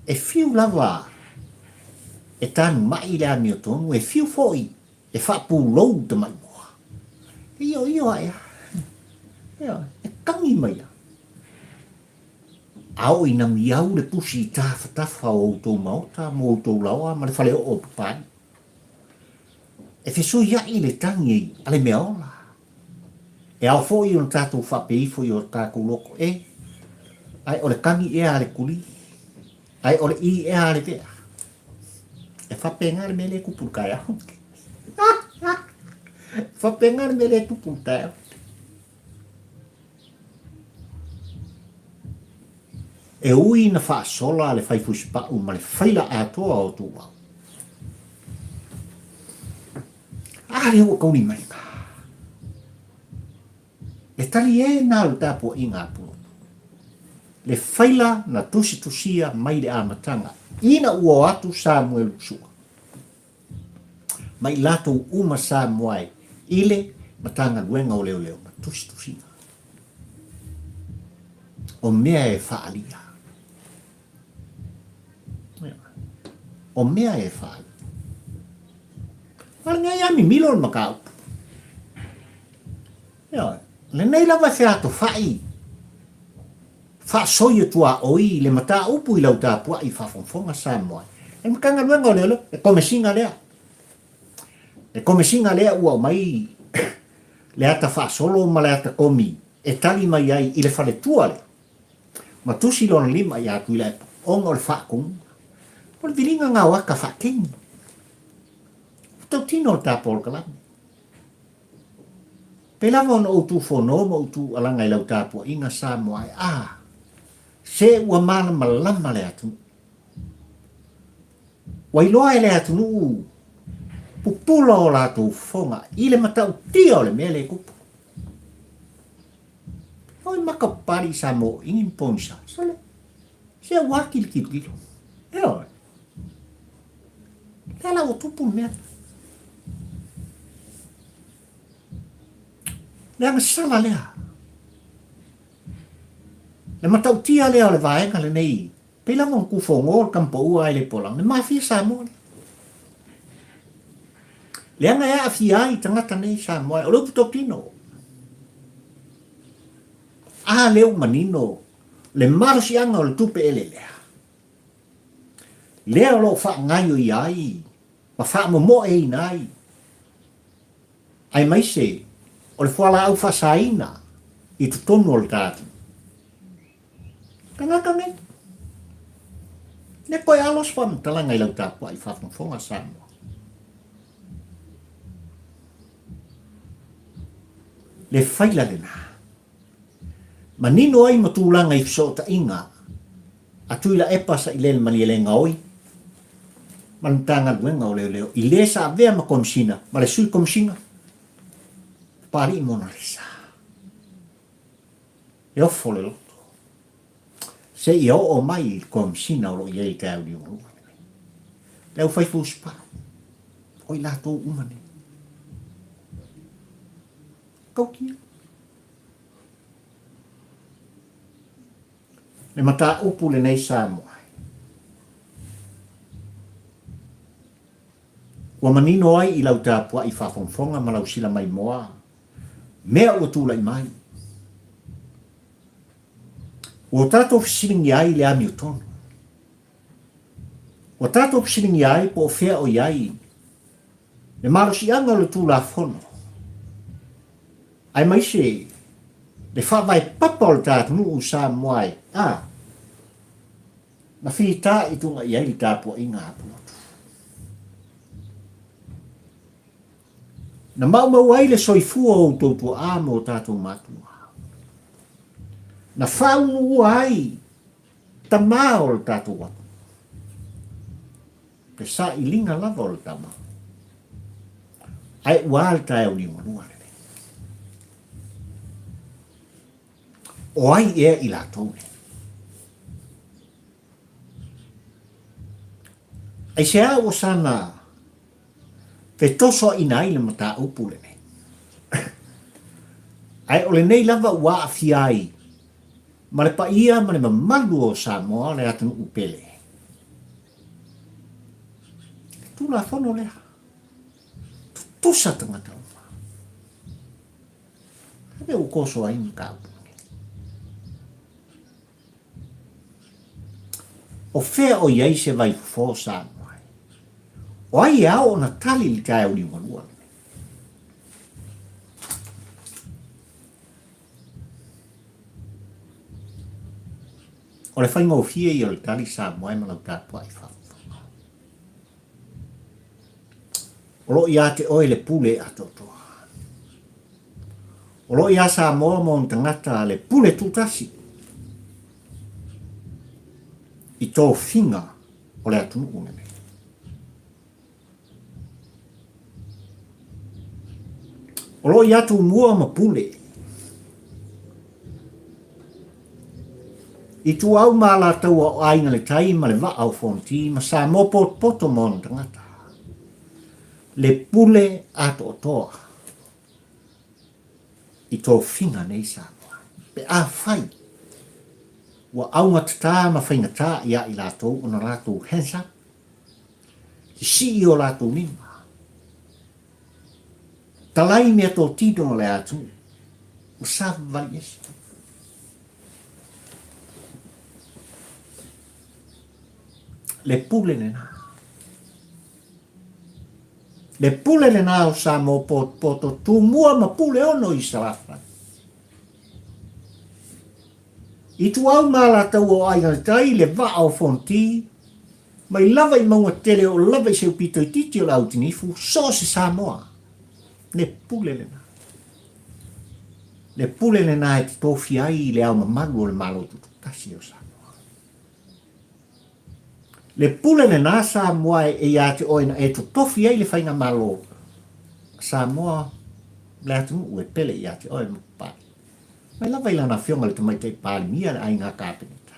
e fiu lava e tanumai le amiotonu, e fiu foi e faapulou le tamaimoa. E ioio ae a, e kagi mai lava. A oo ina miau le pusi i tafatafa o outou maota ma outou laoa ma le faleoo o Papalii, e fesuiaʻi le tagi a le mea ola. E ao foi ona tatou faapea ifo i o tatou loko, E, ae o le tagi ea a le kulī, ae o le ī ea a le vea. E faapena le mea lea e tupu i le taeao. E faapena le mea lea e tupu i le taeao. E ui ina faasola le fai fusipau ma le faila atoa o Tuuau. A lea ua kauli mai. Le tali e nā o le tapuaiga a Pulotu. Le faila na tusitusia mai le amataga ina ua o atu Samuelu Sua. Ma i latou uma Samoa e i le Matagaluega o Leoleo ma tusitusiga o mea e faaalia. O mea e faaalia. A o lenei a mimilo le mataupu. Ioe, lenei lava e featofai Faasoia tuaoi le mataupu i lau tapuai faafogafoga Samoa. O le Matagaluega o Leoleo, le Komesina lea. Le Komesina lea ua aumai le ata faasolo ma le ata komi e tali mai ai i le faletua lea ma tusi lona lima ia Tuilaepa ona o le faatonuga. O le viliga na o ata faateni. tautino o le ta polokalame. Pei lava ona ou tufono ma ou tuualaga i lau tapuaiga Samoa e a, se ua malamalama le atunuu. Ua iloa e le atunuu pupula o latou fofoga i le matautia o le mea lea e tupu. Oi maka papali i Samoa ingi ma pogisa. Sole, se ua kilikilikilo. Ioe. Lea la ua tupu le mea. Le agasala lea. Le matautia lea o le vaega lenei, pei lava ona tufogo le tamapaua ai le polaga, le mafia Samoa lea. Leaga e aafia ai tagata nei Samoa, o le upu tautino. A lea ua manino le malosiaga o le tupe eleelea. Lea o lo o faagaioia ai ma faamomoeina ai, aemaise o le fualaau faasaina i totonu o le ta atunuu. Tagata nei, le toe alo se faamatalaga i lau tapuai faafogafoga Samoa. Le faila lena. Manino ai ma tulaga i fesootaiga a Tuilaepa Sailele Malielegaoi ma le Matagaluega o Leoleo i le sa avea ma Komesina ma le Sui Komesina Papalii Monalisa. E ofo le loto seia oo mai i le Komesina o lo o i ai i le taeao liugalua lenei. Le aufai fusipa, o i latou uma nei. Tautia. Le mataupu lenei Samoa. Ua manino ai i lau tapuai faafogafoga ma lau sila maimoa mea ua tulai mai. Ua tatou fesiligia ai le amiotonu. Ua tatou fesiligia ai po o fea o i ai le malosiaga o le Tulafono, aemaise le faavae papa o le ta atunuu Samoa e a na fitaituga i ai le tapuaiga a Pulotu. Na maumau ai le soifua o outou tuaa ma o tatou matua. Na faaunuua ai tama o le tatou atunuu. Le sailiga lava o le tama. Ae ua a le taeao liugalua lenei? O ai ea i latou nei? Aisea ua sana fetosoaina ai le mataupu lenei? Ae o lenei lava ua aafia ai ma le paia ma le mamalu o Samoa le atunuu pele. Le Tulafono lea, tutusa tagata uma. A mea ua toso ai mataupu lenei? O fea o i ai se vaifofo o Samoa? O ai e ao ona tali i le taeao liugalua lenei? O le faigofie ia o le tali Samoa e ma lau tapuai faafofoga. O lo o ia te oe le pule atoatoa. O lo o iā Samoa ma ona tagata le pule tutasi i tofiga o le atunuu lenei. O lo o iā Tumua ma Pule. I Tuau ma Alataua o Aiga le Tai ma le Vaa o Fonoti ma Samoa Potopoto ma ona tagata. Le pule atoatoa i tofiga nei Samoa. Pe afai ua augatata ma faigata ia i latou ona latou hands up, sisii o latou lima, talai meatotino o le atunuu, ua savavali ese. Le pule lena. Le pule lena o Samoa Potopoto, Tumua ma Puleono i Salafai. I Tuau ma Alataua o Aiga i le Tai, le Vaa o Fonoti, Mai lava i mauga tele oo lava i se upito itiiti o le autinifu, so o se Samoa. Le pule lena. Le pule lena e totofia ai le ao mamalu o le Malo Tutoatasi o Samoa. Le pule lena Samoa e ia te oe na e totofi ai le faigamalo Samoa le atunuu e pele ia te oe ma Papalii. Mai lava i lana afioga i le Tamaitai Palemia le Aiga Kapeneta.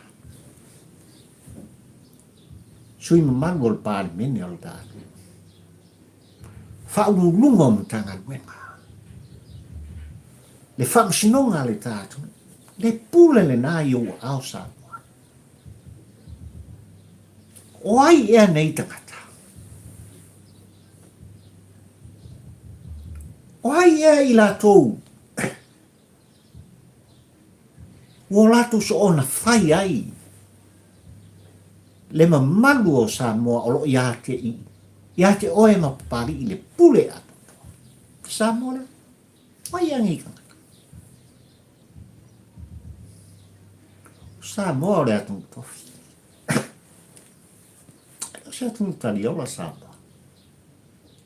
Sui mamalu o le Palemene o le ta atunuu. Faauluuluga o Matagaluega. Le faamasinoga a le ta atunuu. Le pule lena i ou aao Samoa. O ai ea nei tagata? O ai ea i latou ua o latou soona fai ai le mamalu o Samoa o lo o ia te, ia te oe ma Papalii le pule atoatoa? Samoa lea. O ai ea nei tagata? O Samoa o le atunuu tofi. O se atunuu taliola Samoa.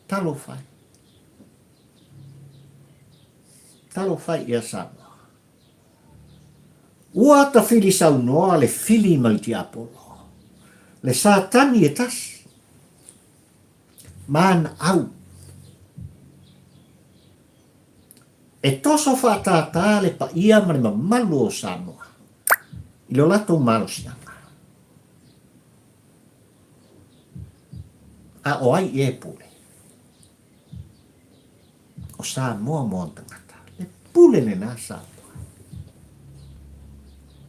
Talofa e. Talofa e ia Samoa. Ua tafili saunoa le fili ma le tiapolo, le Satani e tasi, ma ana au. E toso faatātā le paia ma le mamalu o Samoa i lo latou malosiaga. A o ai ea e pule? O Samoa mo ona tagata. Le pule lena Samoa.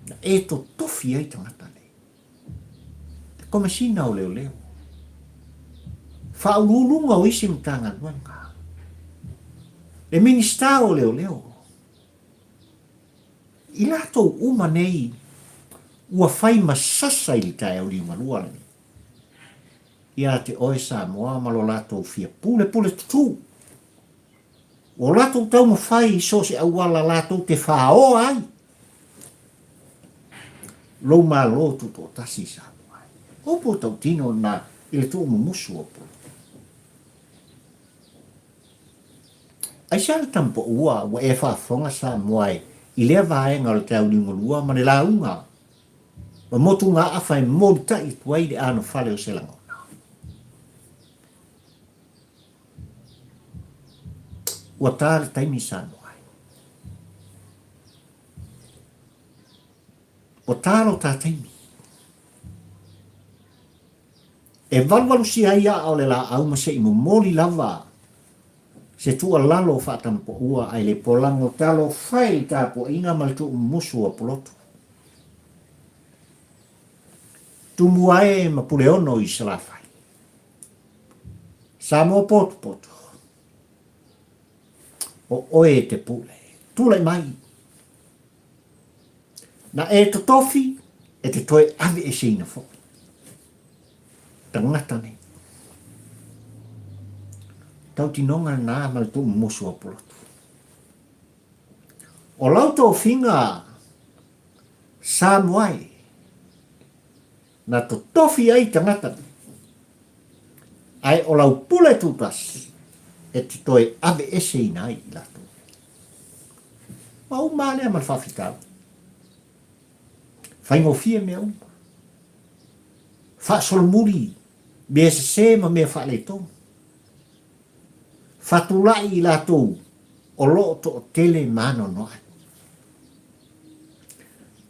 Na e totofi ai tagata nei. Le Komesina o Leoleo. Faauluuluga o isi Matagaluega. Le Minisita o Leoleo. I latou uma nei ua fai ma sasa i le taeao liugalua lenei. Ia te oe Samoa ma lo latou fia pulepule tutū. Ua o latou taumafai i so o se auala latou te fāoa ai lou Malo Tutoatasi i Samoa. Upu tautino lena i le tuumumusu o Pulu. Aisea le tamapoua ua e faafofoga Samoa e i lea vaega o le taeao liugalua ma le lauga ma motugaafa e molitai atu ai le anofale o se lagona? Ua ta le taimi Samoa e. Ua ta lo ta taimi. E valuvalusia ai aa o le laau ma se i momoli lava se tuualalo faatampoua ae le polago talofa i le tapuaiga ma le tuumumusu o Pulotu. Tumua e ma Puleono i Salafai. Samoa potopoto, o oe e te pule. Tulai mai. Na e totofi, e te toe aveeseina foi. Tagata nei. Tautinoga lena ma le tuumumusu o Pulotu. O lau tofiga Samoa e, na totofi ai tagata nei, ae o lau pule tutasi e te toe aveeseina ai i latou nei. Ua uma lava lea ma le faafitauli. Faigofie mea uma. Faasolomuli mea sese ma mea faaletonu. Fatulai i latou o lo o toatele ma anoanoai.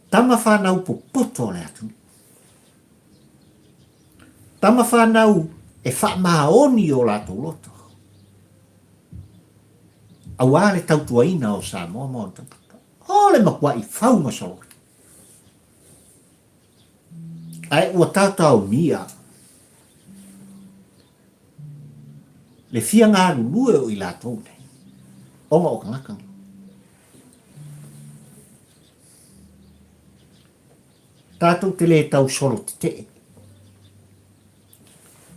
Tama whanau popoto o le atunuu. Tama whanau e whaamaoni o latou loto. Auā le tautuaina o Samoa ma ona tagata. O le makuaʻi fau ma sololi. Ae ua taotaomia le fia galulue o i latou nei, ona o tagata nei. Tatou te le tau solo tetee.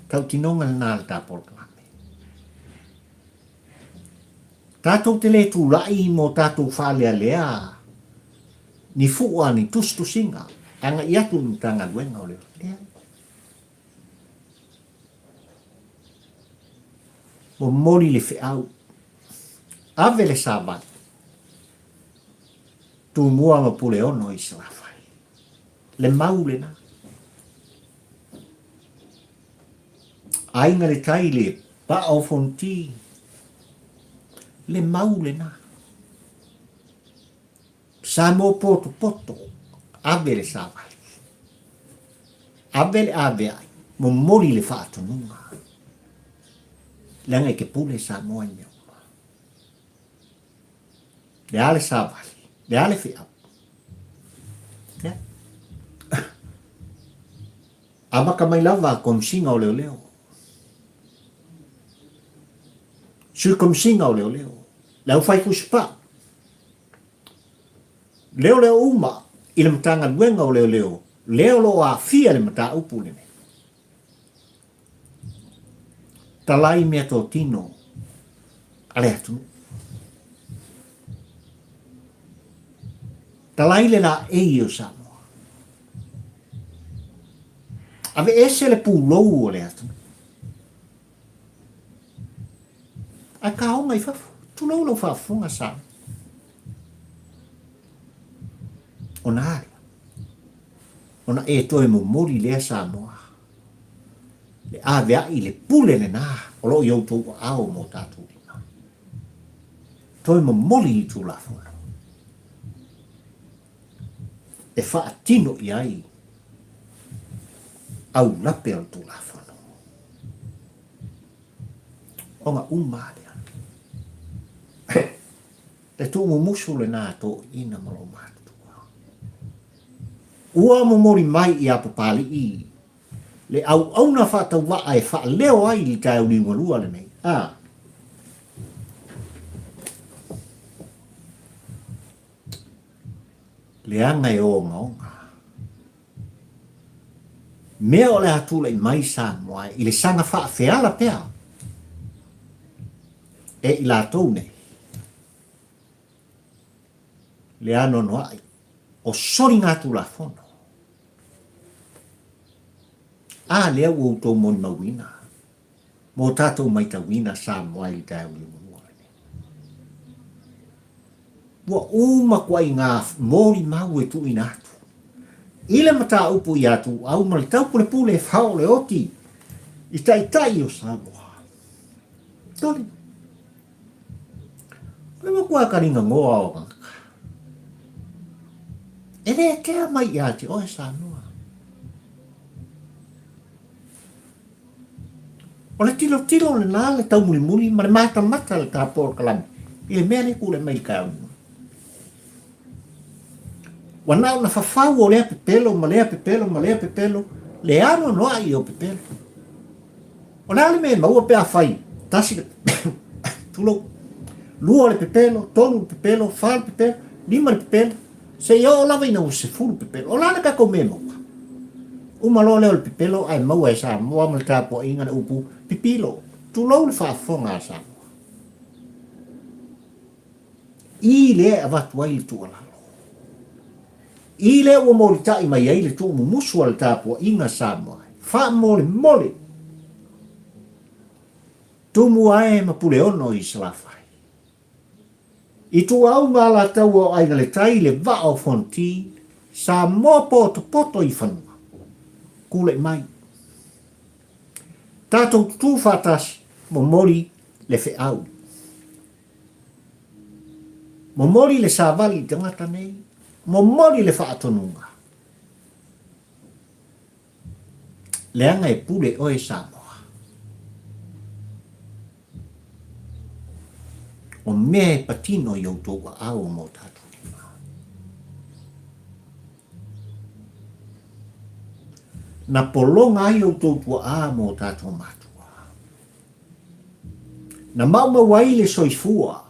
Tautinoga lena a le ta polokalame. Tatou te le tulai mo tatou faalealea ni fua ni tusitusiga agai atu i le Matagaluega o Leoleo. Leai. Momoli le feau. Ave le savali. Tumua ma Puleono i Salafai. Le mau lena. Aiga le Tai le Paa o Fonoti. Le mau lena. Samoa potopoto, ave le savali. Ave le aveai, momoli le faatonuga. Leaga e te pule Samoa i mea uma. Le a le savali, le a le feau. Yeah. Amata mai lava Komisiga o Leoleo. Sui Komisiga o Leoleo. Le aufai fusipaa. Leoleo uma i le Matagaluega o Leoleo, lea o lo o aafia le mataupu lenei. Talai meatotino a le atunuu. Talai le laei o Samoa. Aveese le pulou o le atunuu. Ae kaoga i fafo. Tulou lau faafofoga Samoa. Ona a lea? Ona e toe momoli lea Samoa. Le aveai le pule lena o lo o i outou aao ma o tatou lima. Toe momoli i Tulafono e faatino i ai aulape o le Tulafono. Ona uma a lea. Le tuumumusu lena toeaiina ma lou matutua. Ua momoli mai ia Papalii le auauna faatauvaa e faaleo ai le taeao liugalua lenei. A. Leaga e ogaoga. Mea o le a tulai mai Samoa i le saga faafeala pea e i latou nei. Le anoanoai o soligatulafono. A lea ua outou molimauina mo tatou maitauina Samoa i le taeao liugalua lenei. Ua uma kuaiga molimau e tuuina atu i le mataupu ia Tuuau ma le taupulepule e fao le oti i taitai o Samoa. Toli. O le matua kaliga ngoa o tagata. E le kea mai ia te oe Samoa. O le tilotilo lena le taumulimuli ma le matamata le tapoa o le kalama i le mea lea e tulai mai i le taeao nei. Ua na ona fafau o lea pepelo ma lea pepelo ma lea pepelo, le anoanoai o pepelo. O le a le mea e maua pe afai tasi le tulou, lua le pepelo, tolu le pepelo, fa le pepelo, lima le pepelo, seia oo lava ina ua sefulu pepelo. O le a le tatou mea e maua? Uma loa lea o le pepelo ae maua e Samoa ma le tapuaiga le upu pipilo. Tulou le faafofoga a Samoa. I lea e avatu ai le tuualalo. I lea ua molitai mai ai le tuumumusu a le tapuaiga Samoa, faamolemole, Tumua e ma Puleono i Salafai. I tuuauga Alataua o Aiga i le Tai, le Vaa o Fonoti, Samoa potopoto i fanua. Tulai mai. Tatou tutū faatasi, momoli le feau. Momoli le savali i tagata nei, momoli le faatonuga. Leaga e pule oe Samoa. O mea e patino i outou aao mo tatou lima. Na pologa ai outou tuaa mo tatou matua. Na maumau ai le soifua,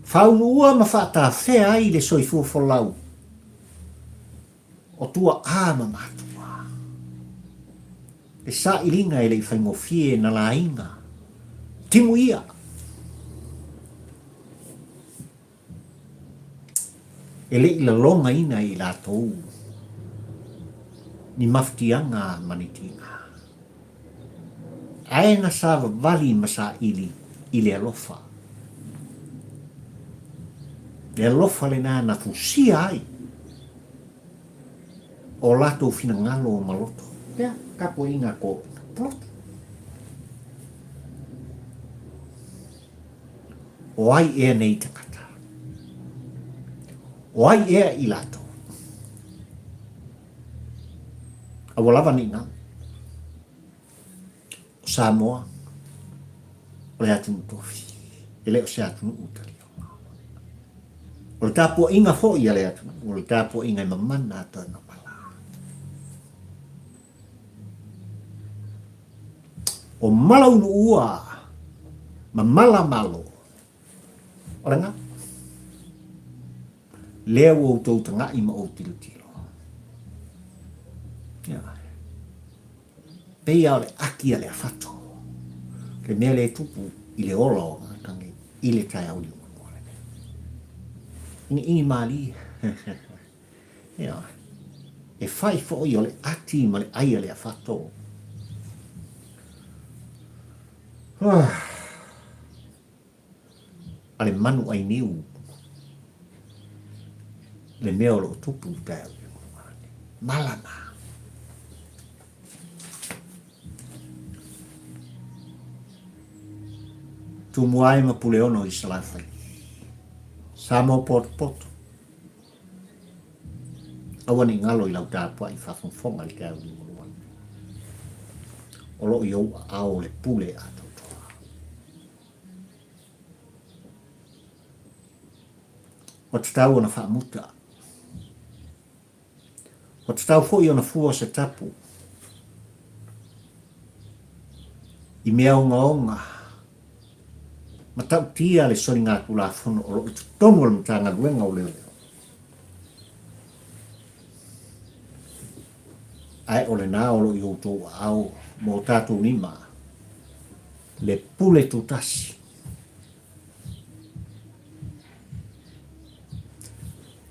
faauluua ma faatafea ai le soifua folau o tua'a ma matua. Le sailiga e le i faigofie na laiga timuia. E le i lalogaina e i latou ni mafatiaga ma ni tiga. Ae na savavali ma saili i le alofa. Le alofa lena na fusia ai o latou finagalo ma loto. Pea, tapuaiga a ko poloto. O ai ea nei tagata? O ai ea i latou? A ua lava nei galo. O Samoa, o le atunuu tofi, e le o se atunuu talioga. O le tapuaiga foi a le atunuu, o le tapuaiga e mamana a toe mamala. O mala uluua ma mala malo, o le galo. Lea ua outou taga'i ma ou tilotilo. Ia. Pei lava o le ati a le afato, le mea lea e tupu i le ola o tagata nei i le taeao liugalua lenei. Iniini malie. Ia. E fai foi o le ati ma le ai a le afato. Ah. A le manu ai niu le mea o lo o tupu i taeao liugalua lenei. Malama. Tumua ai ma Puleono i Salafai. Samoa potopoto. Aua ne i galo i lau tapuai faafogafoga i le taeao liugalua lenei. O lo o i ou aao le pule atoatoa. Ua tatau ona faamuta. Ua tatau foi ona fua se tapu i mea ogaoga matautia le soligatulafono o lo o i totonu o le Matagaluega o Leoleo. Ae o lena o lo o i outou aao ma o tatou lima le pule tutasi.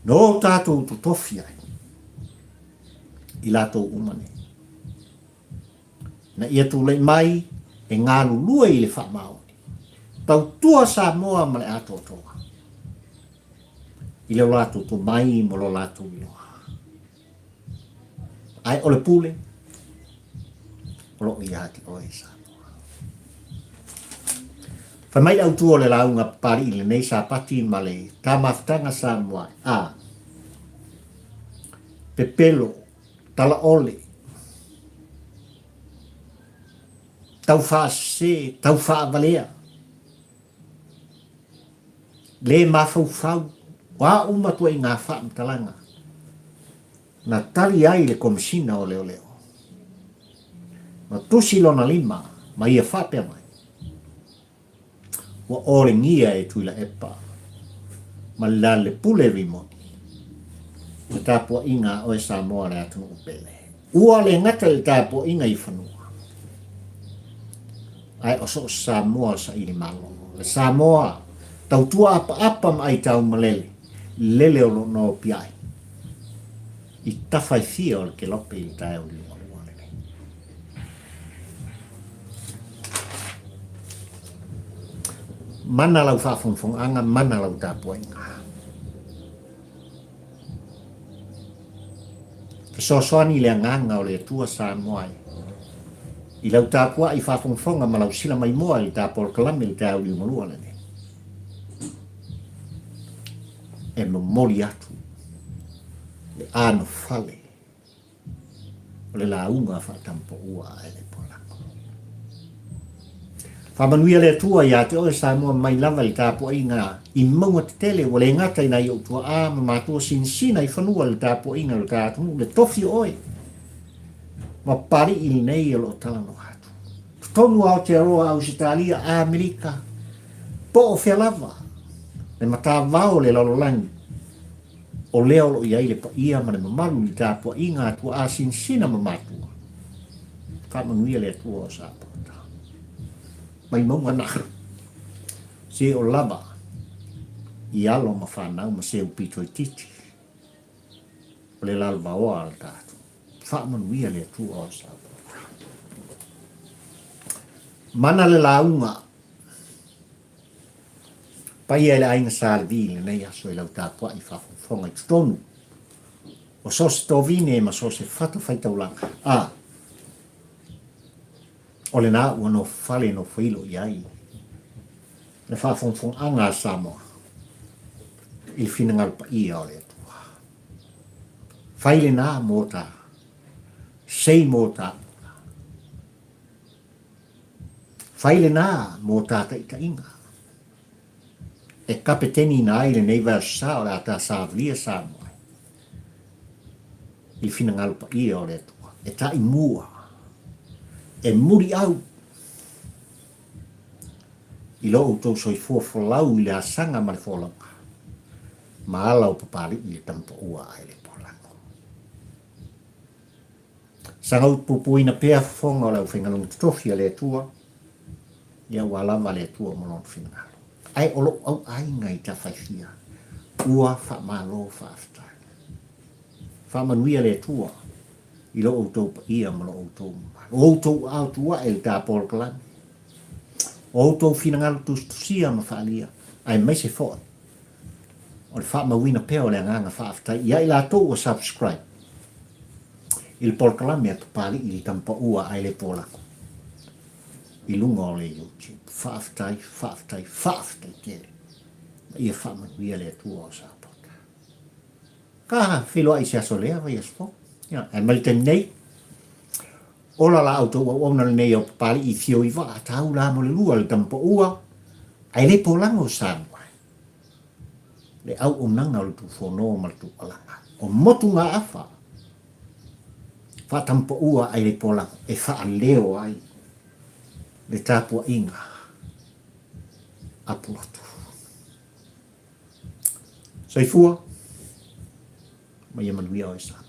No tatou totofi ai i latou uma nei. Na ia tulai mai e galulue i le faamaoni. Tautua Samoa ma le atoatoa i lo latou tomai ma lo latou iloa. Ae o le pule, o lo o ia te oe Samoa. Fai mai le autu o le lauga Papali'i lenei Sapati ma le Tamafutaga Samoa a pepelo, talaole, taufaasese, taufaavalea, le mafaufau, o a uma ituaiga faamatalaga na tali ai le Komesina o Leoleo ma tusi lona lima ma ia faapea mai, Ua olegia e Tuilaepa ma le Lalelepule Rimoni le tapuaiga a oe Samoa le atunuu pele. Ua le gata i le tapuaiga i fanua, ae o so o se Samoa saili malo. Le Samoa tautua apaapa ma aitaumalele, lele o lo nopiai i tafa e fia o le kelope i le taeao liugalua lenei. Mana lau faafogafogaga, mana lau tapuaiga. Fesoasoani i le agaga o le Atua Samoa e i lau tapuai faafogafoga ma lau sila maimoa i le ta polokalame i le taeao liugalua lenei. E momoli atu le anofale o le lauga faatampaua a le Polako. Faamanuia le Atua ia te oe Samoa mai lava i le tapuaiga i mauga tetele ua le gata i nai ou tuaa ma matua sinasina i fanua i le tapuaiga o le ta atunuu le tofi o oe ma Papali'i lenei o lo o talanoa atu. Totonu o Aotearoa, Ausetalia, Amerika, po o fea lava le matavao o le lalolagi, o lea o lo o i ai le paia ma le mamalu i le tapuaiga a tuaa sinasina ma matua. Faamanuia le Atua o Sapota. Mai mauga na se o lava i alo ma fanau ma seu pito itiiti o le lalovaoa a le tatou. Faamanuia le Atua o Sapota. Mana le lauga paia i le aiga Sa Levi i lenei aso i lau tapuai faafogafoga i totonu o so o se tovine ma so o se fatafaitaulaga, a o lena ua nofofale nofoilo i ai le faafogafogaaga a Samoa i le finagalo paia o le Atua. Fai lena mō ta, sei mō ta ula. Fai lena mō ta taitaiga. E kapeteniina ai lenei vaeaso sa o le a ta savalia Samoa ai i le finagalo paia o le Atua, e taʻi mua, e muliau i lo outou soifua folau i le asaga ma le folauga, ma ala o Papali'i i le tamapaua ae le polago. Saga utupupuina pea fofoga o le aufaigaluega totofi a le Atua, ia ua lava le Atua ma Lona finagalo. Ae o lou au aiga i Tafaifia, ua faamalo faafetai. Faamanuia le Atua i lo outou paia ma lo outou mamalu. O outou aao tuae i le ta polokalame. O outou finagalo tusitusia ma faaalia, aemaise foi o le faamauina pea o le agaga faafetai ia i latou ua subscribe i le polokalame a Papali'i i le Tamapaua ae le Polago i luga o le YouTube. Faafetai, faafetai, faafetai tele. Ma ia faamanuia le Atua o Sapota. Ka feiloai i se aso lea vaiaso fou. Ia, ae mai le taimi nei, ola la outou auauna lenei o Papali'i i Fio i Vaa, taula mo le lua le Tamapaua, ae le polago Samoa. Le auaunaga o le Tufono ma le Tuualaga. O motugaafa faatamapaua ai le polago e faaleo ai le tapuaiga a Pulotu. Soifua ma ia manuia oe Samoa.